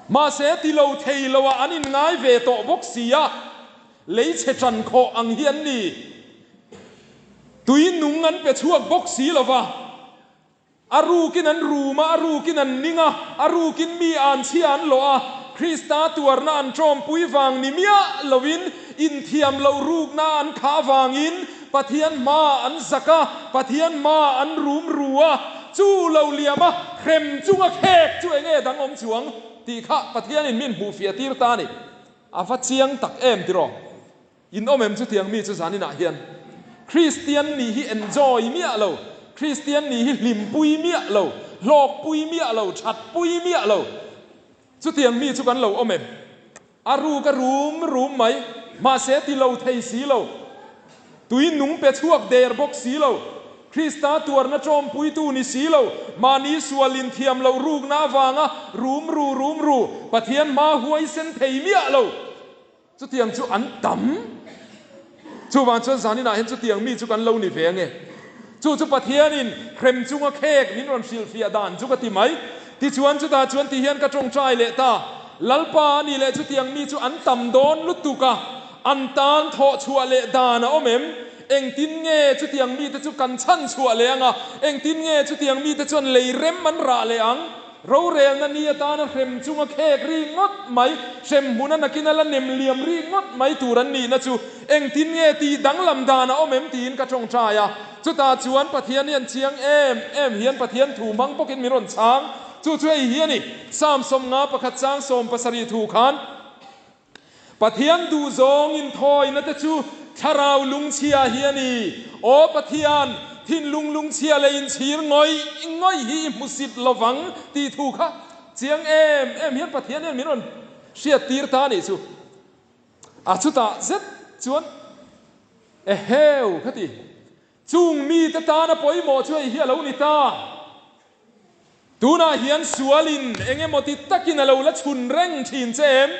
mahse ti lo thei lo ah an inngai ve tawh bawk si a. Lei chhe ṭan khawh ang hi an ni. Tui nung an pe chhuak bawk si lo va. A rukin an rum a, a rukin an ning a, a rukin mi an chhia an lawh a, Krista tuarna an ṭawmpui vang ni miah loin inthiam loh rukna an khah avangin Pathian hmaah an zak a, Pathian hmaah an rum ru a, chu lo liam a, hrem chunga khek chu enge dang awm chuang tih kha Pathianin min hmuhfiah tir ta a ni. A va chiang tak em tiraw? In awm em chutiang mi chu zaninah hian Kristian nih hi enjoy miah lo, Kristian nih hi hlimpui miah lo, hlawkpui miah lo, thatpui miah lo chutiang mi chu kan lo awm em? A ruk a rum rum mai, mahse ti lo thei si lo, tui nung pe chhuak der bawk si lo, Krista tuarna tawmpuitu ni si lo, mahni sual inthiam loh rukna avanga rum ru rum ru, Pathian hma huaisen thei miah lo. Chutiang chu an tam. Chuvang chuan zaninah hian chutiang mi chu kan lo ni ve ange. Chu chu Pathianin hrem chunga khek min rawn hrilhfiah dan chu ka ti mai. Tichuan chutah chuan ti hian ka tawngtai leh ta. Lalpa a nih leh chutiang mi chu an tam dawn lutuk a, an tan thawh chhuah leh dan a awm em? Engtin nge chutiang mite chu kan chhan chhuah leh ang a? Engtin nge chutiang mite chuan lei rem an rah leh ang? Rorelna ni atana hrem chunga khek ri ngawt mai, hrem hmuna nakina la nem liam ri ngawt mai tur an nihna chu engtin nge tih danglam dan a awm em tiin ka tawngtai a. Chutah chuan Pathian hian chiang em em hian Pathian thu hmang bawkin min rawn chhang. Chu chu hei hi a ni, Psalm 51 chang 70 thu khan, Pathian duhzawng inthawina te chu thlarau lungchhia hi a ni. Aw Pathian, thinlung lungchhia leh inchhir ngawih ngawih hi i hmusit lovang tih thu kha chiang em em hian Pathian hian min rawn hriattir ta a nih chu. A chutah zet chuan Eheu ka ti. Chung mite tana pawimawh chu hei hi a lo ni ta. Tunah hian sualin eng emaw ti takin a lo la chhun reng thin che em?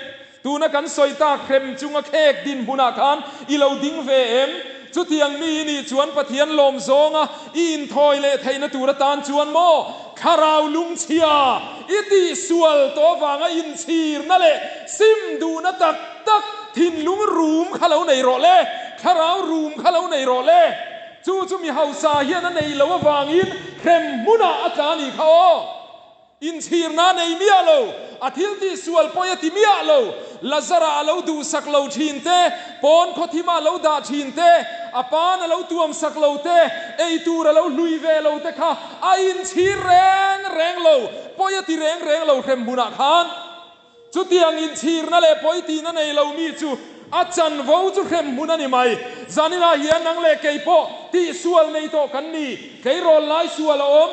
Tuna kan sawi tak hrem chunga khek dinhmunah khan i lo ding ve em? Chutiang mi i nih chuan Pathian lawm zawnga i inthawi leh theihna tur atan chuan maw thlarau lungchhia i tihsual tawh avanga inchhirna leh sim duhna tak tak thinlung rum kha lo nei rawh le, thlarau rum kha lo nei rawh le. Chu chu mi hausa hian a nei lo avangin hrem hmunah a tla a nih kha aw. Inchhirna a nei miah lo, a thil tih sual pawi a ti miah lo. Lazara a lo duhsak lo thin te, pawn khawthima a lo dah thin te, a pan a lo tuamsak lo te, ei tur a lo hlui ve lo te kha a inchhir reng reng lo, pawi a ti reng reng lo hrem hmunah khan. Chutiang inchhirna leh pawitihna nei lo mi chu a chanvo chu hrem hmun a ni mai. Zaninah hian nang leh kei pawh tihsual nei tawh kan ni. Tleirawl lai sual a awm.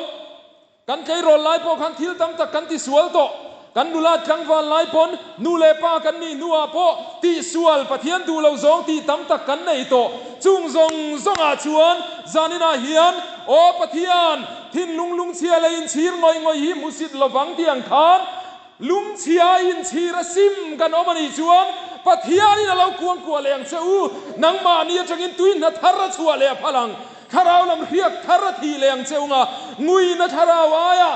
Kan tleirawl lai pawh khan thil tam tak kan tisual tawh. Kan nula tlangval lai pawn nu leh pa kan nih hnuah pawh tihsual, Pathian duh lo zawng tih tam tak kan nei tawh. Chung zawng zawngah chuan zaninah hian, Aw Pathian, thinlung lungchhia leh inchhir ngawih ngawih hi hmusit lovang tih ang khan, Lungchhia inchhir a sim kan awm a nih chuan Pathianin a lo kuangkuah leh ang che u. Nangmahni atangin tui hna thar a chhuah leh a phal ang. Thlarau lam hriak thar a thih leh ang che unga. Nguina thlarau aia,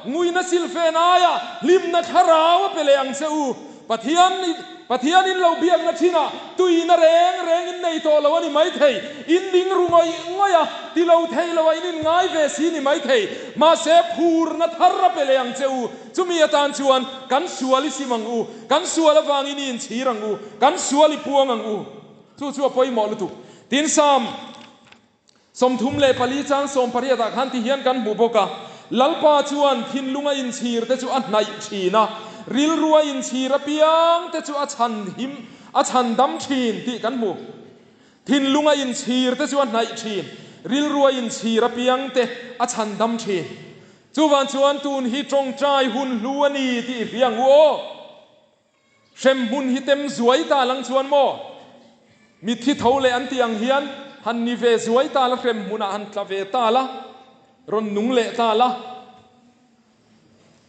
nguina silfen aia hlimna thlarau a pe leh ang che u. Pathian Pathian in lo biakna thinah tuina reng reng in nei tawh lo a ni maithei. In ning ru ngawih ngawih a, ti lo thei lo a in in ngai ve si ni maithei. Mahse phurna thar a pe leh ang che u. Chumi atan chuan kan sual i sim ang u, kan sual avangin i inchhir ang u, kan sual i puang ang u. Chu chu a pawimawh lutuk. Tin Psalm 34 chang 18 ah khan ti hian kan hmu bawk a, Lalpa chuan thinlunga inchhir te chu a hnaih thin a, rilrua inchhir apiang te chu a chhan him, a chhan dam thin tih kan hmu. Thinlunga inchhir te chu a hnaih thin, rilrua inchhir apiang te a chhan dam thin. Chuvang chuan tun hi tawngtai hun hlu a ni tih i hria ang u aw. Hremhmun hi tem zuai ta lang chuan maw? Mitthi tho leh an tih ang hian han ni ve zuai ta la, hremhmunah han tla ve ta la, rawn nung leh ta la.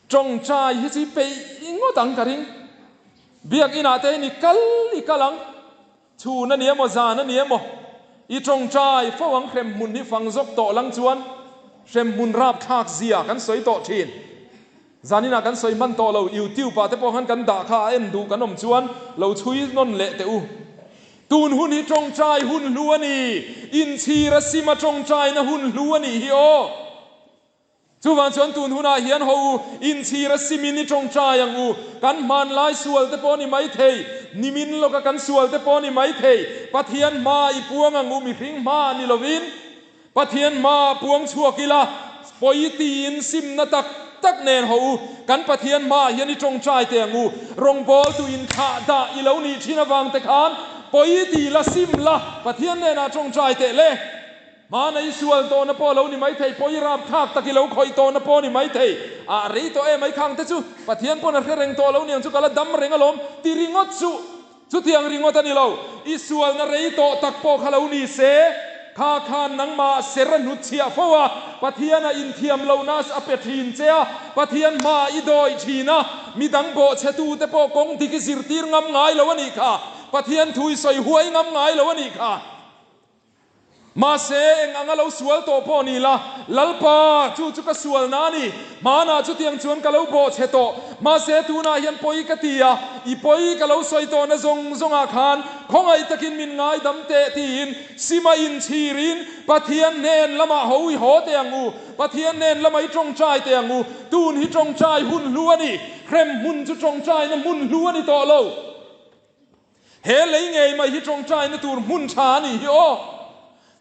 Tawngtai hi chu i peih ngawt ang ka ring. Biakinah te hian i kal i kal ang. Chhun a ni emaw zan a ni emaw i tawngtai fo ang hremhmun hi fang zawk tawh lang chuan hremhmun rapthlak zia kan sawi tawh thin. Zaninah kan sawi hman tawh lo YouTube ah te pawh khan kan dah kha a en duh kan awm chuan lo chhui nawn leh teh u. Tun hun hi tawngtai hun hlu a ni, inchhir a sim a tawngtaina hun hlu a nih hi aw. Chuvang chuan tun hunah hian ho u, inchhir a simin i tawngtai ang u. Kan hmanlai sual te pawh a ni maithei, nimin lawka kan sual te pawh a ni maithei. Pathian hma i puang ang u, mihring hma ni lovin. Pathian hma puang chhuak ila, pawi tiin simna tak tak nen ho u, kan Pathian hmaah hian i tawngtai teh ang u. Rawngbawltu inthlah dah i lo nih thin avang te khan pawi ti la, sim la, Pathian nenah tawngtai teh le. Hmana i sual tawhna pawh a lo ni maithei, pawi rapthlak tak i lo khawih tawhna pawh a ni maithei. Ah, rei tawh em ai khang te chu, Pathian pawn a hre reng tawh lo niang chu ka la dam reng alawm, ti ringawt suh. Chutiang ringawt a ni lo, i sualna rei tawh tak pawh kha lo ni se, kha khan nangmah ser a hnutchhiah fo a, Pathian a inthiam lohna a pe thin che a, Pathian hmaah i dawih thin a, midang bawhchhetute pawh kawng dik i zirtir ngam ngai lo a nih kha, Pathian thu i sawi huai ngam ngai lo a nih kha. Mahse, eng anga lo sual tawh pawh ni la, Lalpa, chu chu ka sualna a ni. Hmanah chutiang chuan ka lo bawhchhe tawh. Mahse, tunah hian pawi ka ti a, i pawi ka lo sawi tawhna zawng zawngah khan khawngaih takin min ngaidam teh tiin sima inchhirin Pathian hnen lamah ho i haw teh ang u, Pathian hnen lamah i tawngtai teh ang u. Tun hi tawngtai hun hlu a ni, hrem hmun chu tawngtaina hmun hlu a ni tawh lo. He lei ngei mai hi tawngtaina tur hmun tha a nih hi aw.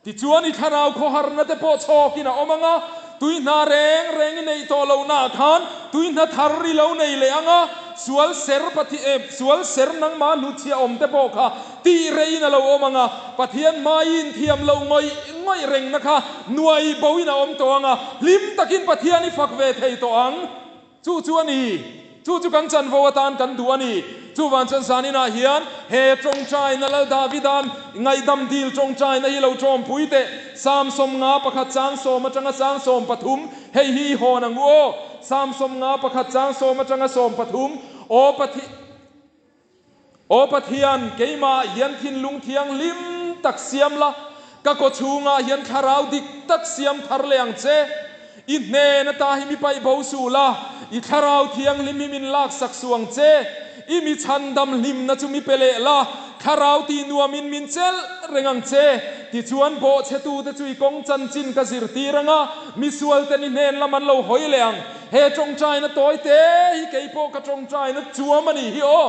Tichuan i thlarau khawharna te pawh chhawkin a awm ang a, tui hna reng reng i neih tawh lohnaah khan tui hna thar i lo nei leh ang a, sual ser Pathian eh sual ser nangmah hnutchhiah awm te pawh kha tih reiin a lo awm ang a, Pathian hmai i inthiam loh ngawih ngawih rengna kha nuai boin a awm tawh ang a, hlim takin Pathian i fak ve thei tawh ang. Chu chu a ni. Chu chu kan chanvo atan kan duh a ni. Chuvang chuan zaninah hian he tawngtaina Lal Davida'n ngaihdam dil tawngtaina hi lo tawmpui teh. Psalm 51 chang sawm atanga chang 13, hei hi i hawn ang u aw. Psalm 51 chang sawm atanga 13, Aw Pathian, Aw Pathian, keimah hian thinlung thianghlim tak siam la, ka kawchhungah hian thlarau dik tak siam thar leh ang che. I hnen ata hi mi paih bo suh la, i thlarau thianghlim hi min laksak suh ang che. I mi chhandam hlimna chu mi pe leh la, thlarau tih nuamin min chelh reng ang che. Tichuan bawhchhetute chu i kawng chanchin ka zirtir ang a, misualten i hnen lam an lo hawi leh ang. He tawngtaina tawi te hi kei pawh ka tawngtaina chuam a nih hi aw.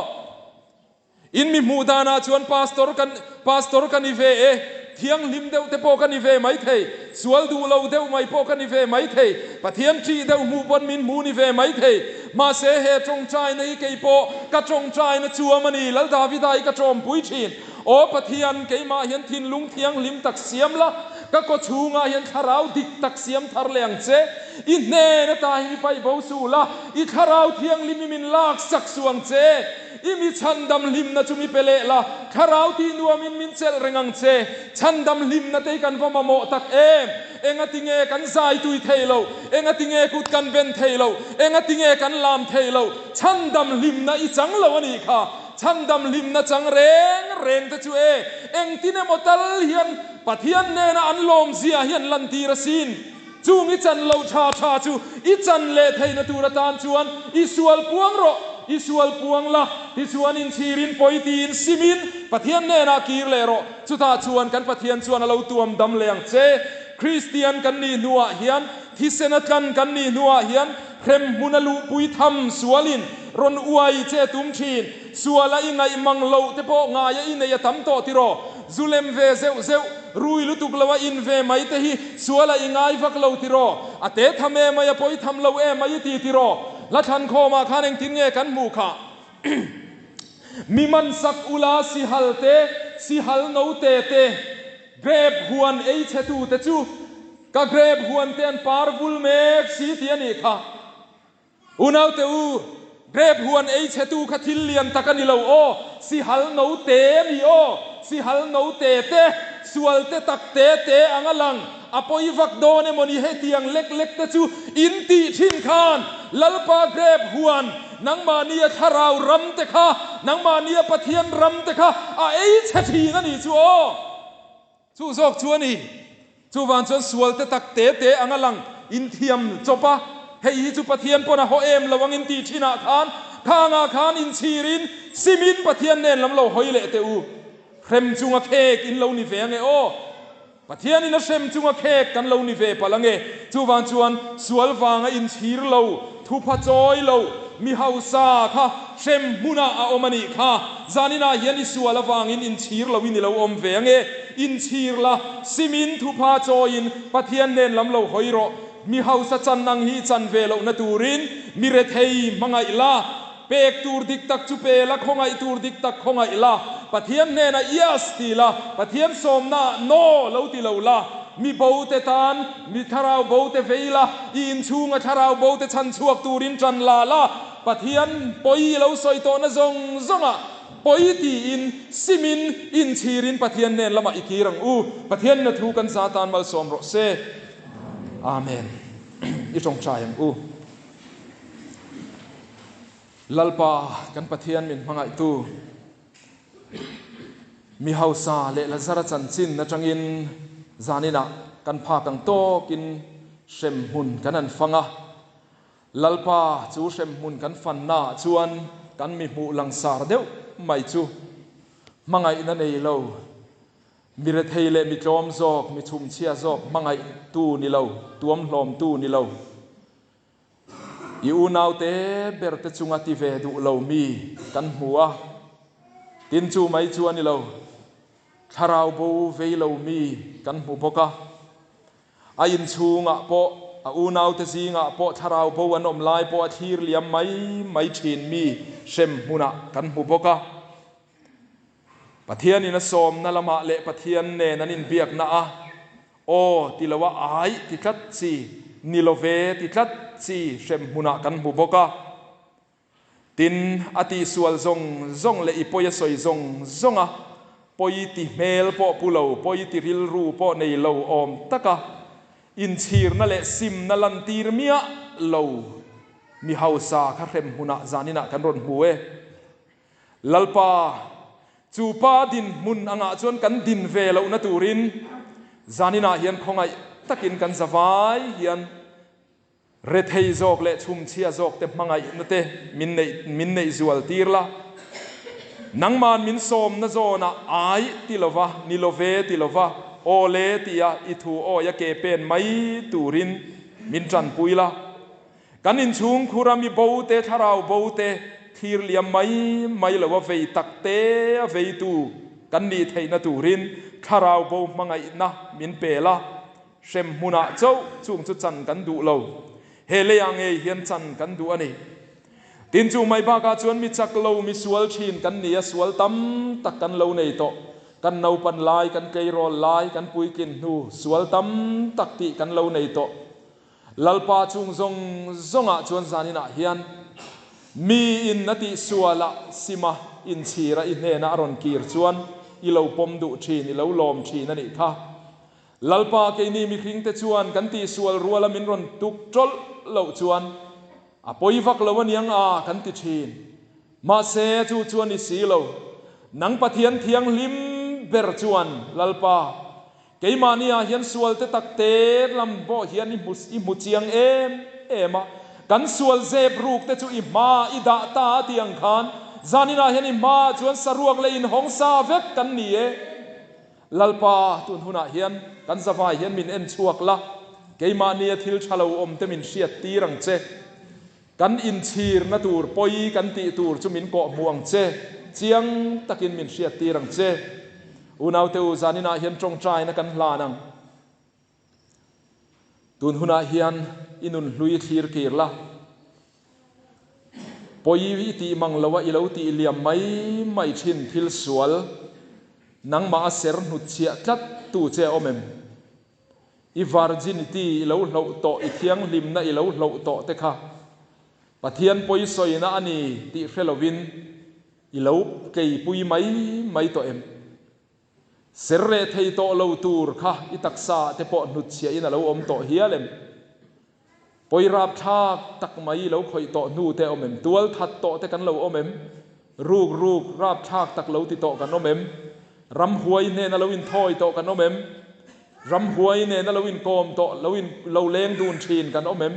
In mi hmuh danah chuan pastor kan pastor ka ni ve e, thianghlim deuh te pawh ka ni ve mai thei, sual duh lo deuh mai pawh ka ni ve mai thei, Pathian ṭih deuh hmuh pawn min hmu ni ve mai thei. Mahse he tawngtaina hi kei pawh ka tawngtaina chuam a ni, Lal Davida hi ka tawmpui ṭhin. Aw Pathian, keimah hian thinlung thianghlim tak siam la, ka kaw chhungah hian thlarau dik tak siam thar leh ang che. I hnen ata hi mi paih bo suh la, i thlarau thianghlim i min lak sak suh ang che. I mi chhandam hlimna chu mi pe leh la, thlarau tih nuamin min chelh reng ang che. Chhandam hlimna te hi kan va mamawh tak em! Engatinge kan zai tui thei lo? Engatinge kut kan ben thei lo? Engatinge kan lam thei lo? Chhandam hlimna i chang lo a nih kha. Chhandam hlimna chang reng reng te chu e, engtin emaw tal hian Pathian hnena an lawmzia hi an lantir asin. Chung i chan lo tha tha chu i chan leh theihna tur atan chuan i sual puang rawh. I sual puang la, tichuan inchhirin pawi tiin simin Pathian hnenah kir leh rawh. Chutah chuan kan Pathian chuan a lo tuam dam leh ang che. Kristian kan nih hnuah hian, thisen a tlan kan nih hnuah hian hrem hmun a luhpui tham sualin rawn uai che tum thin. Sual a i ngaih mang loh te pawh ngai a i nei a tam tawh tiraw? Zu lem ve zeuh zeuh, rui lutuk lo a in ve mai te hi sual a i ngai vak lo tiraw? A te tham em mai, a pawi tham lo em mai i ti tiraw? Hla thlan khawmah khan engtin nge kan hmuh khah? Mi mansak ula sihal te, sihal note te, grep huan ei chhe tu te chu ka grep huan te an par vul mek si ti a nih kha. Unaute u, grep huan ei chhe tu kha thil lian tak a ni lo aw, sihal note a ni aw, sihal note te, sual te tak te te ang a lang, a pawi vak dawn emaw ni hetiang lek lek te chu in tih thin khan Lalpa grep huan nangmahnia thlarau ram te kha, nangmahnia Pathian ram te kha a ei chhe thin a nih chu aw. Chu zawk chu a ni. Chuvang chuan sual te tak te te anga lang inthiam chawp a, hei hi chu Pathian pawn a haw em lo ang intih thinah khan khangah khan inchhirin simin Pathian nen lam lo hawi leh teh u. Hrem chunga khek in lo ni ve ange aw. Pathianin a hrem chunga khek kan lo ni ve palh ange. Chuvang chuan sual vanga inchhir lo, thupha chawi lo, mi hausa kha hrem hmunah a awm a nih kha. Zaninah hian i sual avangin inchhir loin i lo awm ve ange. Inchhir la, simin thupha chawiin Pathian hnen lam lo hawi rawh. Mi hausa chan ang hi i chan ve lohna turin mi rethei hmangaih la. Pek tur dik tak chu pe la, khawngaih tur dik tak khawngaih la, Pathian hnenah Yes ti la, Pathian sawmnaah No lo ti lo la, mi bo te tan, mi thlarau bo te vei la, i inchhunga thlarau bo te chhan chhuak turin tan la la, Pathian pawi i lo sawi tawhna zawng zawngah pawi tiin simin inchhirin Pathian hnen lamah i kir ang u. Pathian na thu kan za tan malsawm rawh se. Amen. I tawngtai ang u. Lalpa kan Pathian min hmangaihtu, mi hausa leh Lazara chanchin atangin zaninah kan phak ang tawkin hremhmun kan han fang a. Lalpa chu hremhmun kan fannaah chuan kan mi hmuh langsar deuh mai chu hmangaihna nei lo, Mi rethei leh mi tlawm zawk, mi chhumchhia zawk hmangaihtu ni lo, tuamhlawmtu ni lo. I unaute berte chunga ti ve duh lo mi kan hmu a, tin chu mai chu a ni lo, thlarau bo vei lo mi kan hmu bawk a. A inchhungah pawh, a unaute zingah pawh thlarau bo an awm lai pawh a thlir liam mai mai thin mi hrem hmunah kan hmu bawk a. Pathianin a sawmna lamah leh Pathian nen an inbiakna a, Aw ti loa ai ti tlat chi, ni lo ve ti tlat chi hrem hmunah kan hmu bawk a. Tin, a tihsual zawng zawng leh i pawi a sawi zawng zawng a, pawi ti hmel pawh pu lo, pawi ti rilru pawh nei lo awm taka inchhirna leh simna lantir miah lo mi hausa kha hrem hmunah zaninah kan rawn hmu e. Lalpa, chu pa dinhmun angah chuan kan din ve lohna turin zaninah hian khawngaih takin kan zavai hian rethei zawk leh chhumchhia zawkte hmangaihna te min neih min neih zual tir la. Nangman min sawmna zawnah ai ti lova, ni love ti lova, aw le tia i thu awi a ke pen mai turin min tanpui la. Kan inchhung khura mi bo te, thlarau bo te thlir liam mai mai lo a vei tak te a veitu kan nih theihna turin thlarau bo hmangaihna min pel a, hrem hmunah chauh chung chu chan kan duh lo. He leiah ngei hian chan kan duh a ni. Tin chu mai bakah chuan mi chak lo, mi sual thin kan ni a, sual tam tak kan lo nei tawh. Kan naupan lai, kan tleirawl lai, kan puitlin hnu sual tam tak tih kan lo nei tawh. Lalpa chung zawng zawngah chuan zaninah hian mi in a tihsual a, sima inchhira i hnena a rawn kir chuan i lo pawm duh thin, i lo lawm thin a nih kha. Lalpa keini mihringte chuan kan tihsual ruala min rawn tuk tawlh loh chuan a pawi vak lo aniang a kan ti thin. Mahse chu chuan i si lo. Nang Pathian thianghlim ber chuan Lalpa Keimahni ah hian sual te tak te lam pawh hian i hmu i hmu chiang em em a. Kan sual zep ruk te chu i hma i dah ta a ti ang khan zaninah hian i hmaah chuan saruak leh inhawng sa vek kan ni e. Lalpa, tun hunah hian kan zavai hian min en chhuak la, keimahnia thil tha lo awm te min hriat tir ang che. Kan inchhirna tur pawi kan tih tur chu min kawh hmuh ang che, chiang takin min hriat tir ang che. Unaute u, zaninah hian tawngtaina kan hlan ang. Tun hunah hian i nun hlui thlir kir la, pawi i tih mang loa i lo tih liam mai mai thin thil sual nangmah a ser hnutchhiah tlat tu che a awm em? I virginity i lo hloh tawh, i thianghlimna i lo hloh tawh te kha Pathian pawisawina a ni tih hre lovin i lo keipui mai mai tawh em? Ser reh thei tawh lo tur kha i taksa ah te pawh hnutchhiahin a lo awm tawh hial em? Pawi rapthlak tak mai i lo khawih tawh hnu te awm em? Tual that tawh te kan lo awm em? Ruk ruk rapthlak tak lo ti tawh kan awm em? Ramhuai hnena lo inthawi tawh kan awm em? Ramhuai nena lo inkawm tawh, lo in lo leng dun thin kan awm em?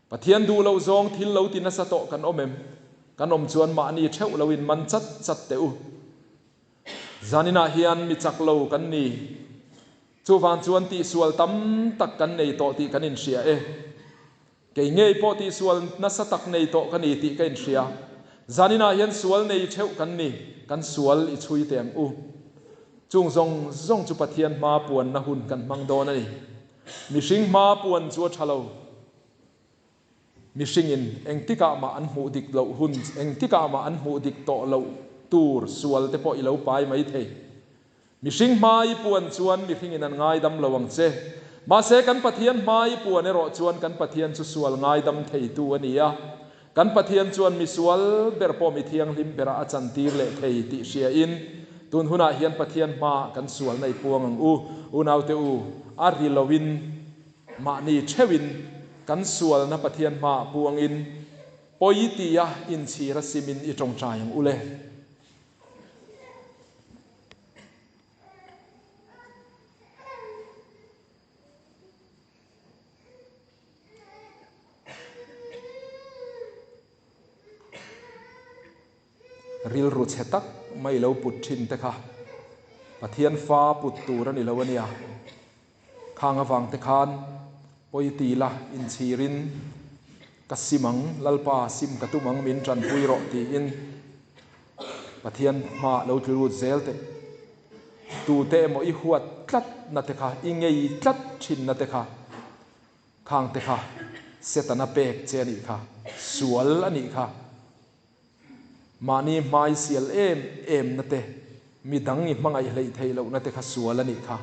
Pathian duh loh zawng thil lo ti nasa tawh kan awm em? Kan awm chuan mahni theuh lo in man chat chat teh u. Zaninah hian mi chak lo kan ni. Chuvang chuan tihsual tam tak kan nei tawh tih kan inhria e. Kei ngei pawh tihsual nasa tak nei tawh ka ni tih ka inhria. Zaninah hian sual nei theuh kan ni, kan sual i chhui teh ang u. Chung zawng zawng chu Pathian hma puanna hun kan hmang dawn a ni. Mihring hma puan chu a tha lo. Mihringin engtikah mah an hmuh dik loh hun, engtikah mah an hmuh dik tawh loh tur sual te pawh i lo pai mai thei. Mihring hma i puan chuan mihringin an ngaidam lo ang che. Mahse kan Pathian hma i puan erawh chuan kan Pathian chu sual ngaidam theitu a ni a. Kan Pathian chuan misual ber pawh mi thianghlim berah a chantir leh thei tih hriain tun hunah hian Pathian hmaah kan sualna i puang ang u. Unaute u, a ri loin Mahni theuhin kan sualna Pathian hmaah puangin pawi tia inchhir a simin i tawngtai ang u le. Rilru chhe tak mai lo put thin te kha Pathian fa put tur a ni lo a nia. Khang avang te khan pawi ti la inchhirin ka sim ang, Lalpa sim ka tum ang min tanpui rawh tiin Pathian hmaah lo tlu lut zel teh. Tute emaw i huat tlat na te kha, i ngei tlat thin na te kha Khang te kha Setana pek che a nih kha, sual a nih kha. Mahni hmai sial em em na te, mi dang i hmangaih hleih theih loh na te kha sual a nih kha.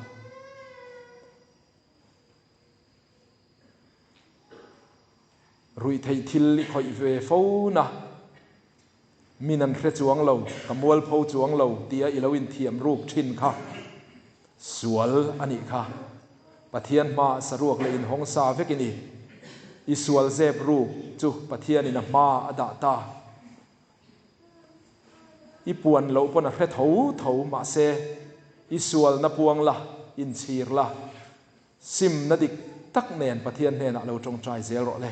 Ruihtheih thil i khawih ve fo na, min an hre chuang lo, ka mualpho chuang lo tia i lo inthiam ruk thin kha sual a nih kha. Pathian hmaah saruak leh inhawng sa vek i ni. I sual zep ruk chu Pathianin a hma a dah ta. I puan loh pawn a hre tho tho, mahse i sualna puang la, inchhir la. Simna dik tak nen Pathian hnenah lo tawngtai zel rawh le.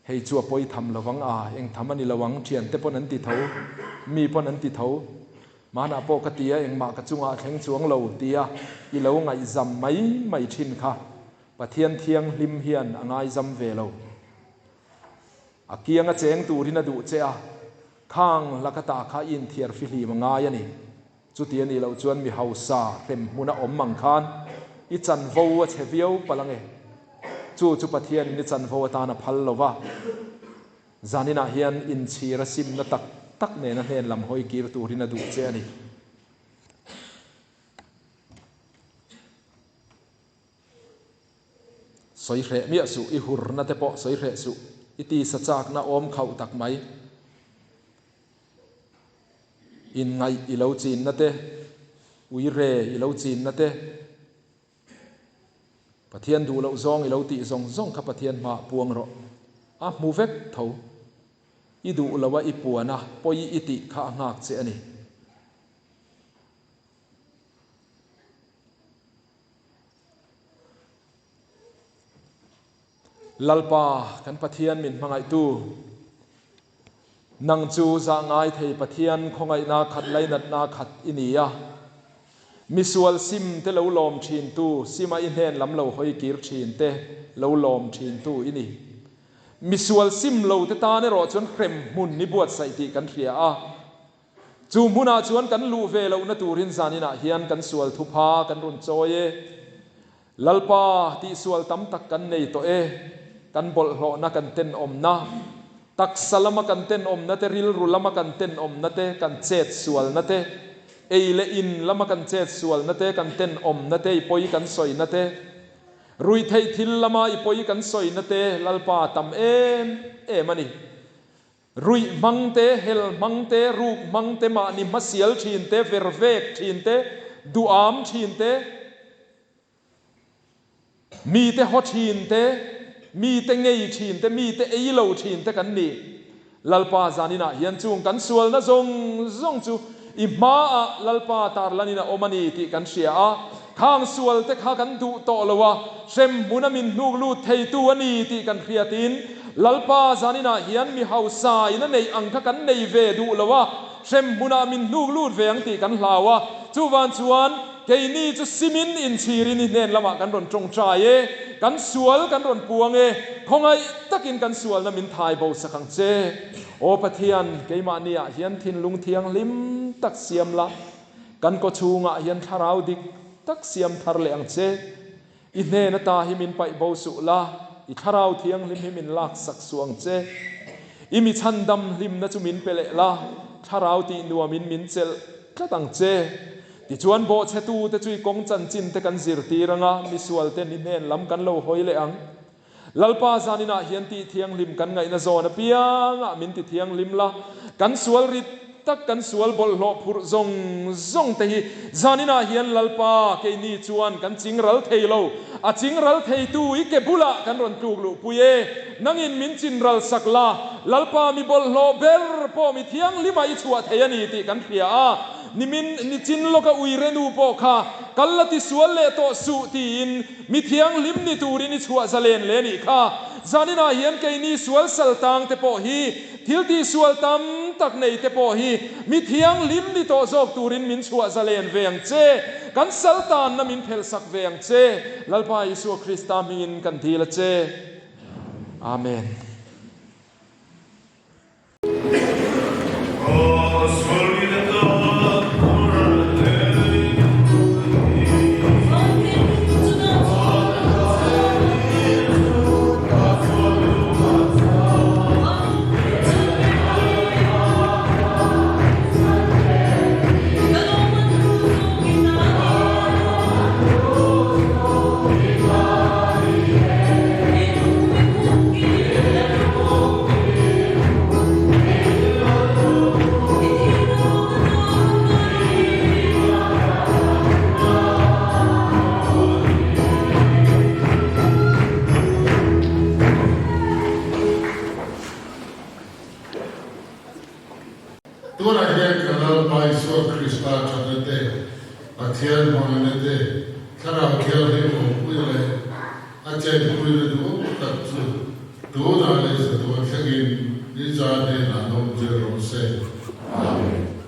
Hei chu a pawi tham lo vang a, eng tham a ni lo ang, thiante pawn an ti tho, mi pawn an ti tho. Hmanah pawh ka ti a, engmah ka chungah a thleng chuang lo tia i lo ngaihzam mai mai thin kha Pathian thianghlim hian a ngaizam ve lo. A kiang a cheng turin a duh che a, khang la ka ta kha i inthiar fihlim a ngai a ni. Chuti a nih loh chuan mi hausa hrem hmuna awm ang khan i chanvo a chhe viau palh ange. Chu chu Pathianin i chanvo atan a phal lo va. Zaninah hian inchhir a simna tak tak nena hnen lam hawi kir turin a duh che a ni. Sawi hreh miah suh, i hurna te pawh sawi hreh suh, i tisa chakna awm khauh tak mai. Inngaih i lo chinna te, uire i lo chinna te, Pathian duh loh zawng i lo tih zawng zawng kha Pathian hmaah puang rawh. A hmu vek tho. I duh loha i puan a, pawi i tih kha a nghak che a ni. Lalpa kan Pathian min hmangaihtu, nang chu zah ngai thei Pathian khawngaihna khat lainatna khat i ni a. Misual sim te lo lawm thintu, sima i hnen lam lo hawi kir thin te lo lawm thintu i ni. Misual sim lo te tan erawh chuan hrem hmun ni buatsaih tih kan hria a. Chu hmunah chuan kan luh ve lohna turin zaninah hian kan sual thupha kan rawn chawi e. Lalpa, tihsual tam tak kan nei tawh e. Kan bawlhhlawhna kan tenawmna, taksa lama kan tenawmna te, rilru lama kan tenawmna te, kan chetsualna te, ei leh in lama kan chetsualna te, kan tenawmna te, i pawi kan sawina te, ruihtheih thil lama i pawi kan sawina te, Lalpa tam em em a ni. Ruih hmang te, hel hmang te, ruk hmang te, mahni hmasial thin te, vervek thin te, duham thin te, mite haw thin te, mite ngei thin te, mite ei lo thin te kan ni. Lalpa zaninah hian chung kan sualna zawng zawng chu i hmaah Lalpa tarlanin a awm a ni tih kan hria a, khang sual te kha kan duh tawh lo a, hremhmuna min hnuk lut theitu a ni tih kan hriatin Lalpa zaninah hian mi hausa in a neih ang kha kan nei ve duh lo a, hremhmunah min hnuk lut ve ang tih kan hlau a, chuvan chuan keini chu simin inchhirin i hnen lamah kan rawn tawngtai e, kan sual kan rawn puang e, khawngaih takin kan sualna min thai bo sak ang che. Aw Pathian, keimahniah hian thinlung thianghlim tak siam la, kan kawchhungah hian thlarau dik tak siam thar leh ang che. I hnen ata hi min paih bo suh la, i thlarau thianghlim hi min lak sak suh ang che. I mi chhandam hlimna chu min pe leh la, thlarau tih nuamin min chelh tlat ang che. Tichuan bawhchhetute chu i kawng chanchin te kan zirtir anga, misualten i hnen lam kan lo hawi leh ang. Lalpa zaninah hian tih thianghlim kan ngaihna zawn apiangah min ti thianghlim la, kan sual rit tak, kan sual bawlhhlawh phurh zawng zawng te hi zaninah hian Lalpa keini chuan kan ching ral thei lo, a ching ral theitu i ke bulah kan rawn tluk luhpui e, nangin min chin ral sak la, Lalpa mi bawlhhlawh ber pawh mi thianghlimah i chhuah thei a ni tih kan hria a, nimin nichin lawka uirenu pawh kha kal la tisual leh tawh suh tiin Mi thianghlim ni turin i chhuah zalen le nih kha. Zaninah hian keini sual sal tang te pawh hi, thil tihsual tam tak nei te pawh hi mi thianghlim ni tawh zawk turin min chhuah zalen ve ang che. Kan sal tanna min phelh sak ve ang che. Lalpa Isua Krista hmingin kan dil a che. Amen. Tunah hian ka Lalpa Isua Krista thatna te, Pathian hmangaihna te, Thlarau Thianghlim awmpuina leh a chenpuina duhawm tak chu tunah leh zatuah thlengin ni za hnenah an awm zel rawh se. Amen.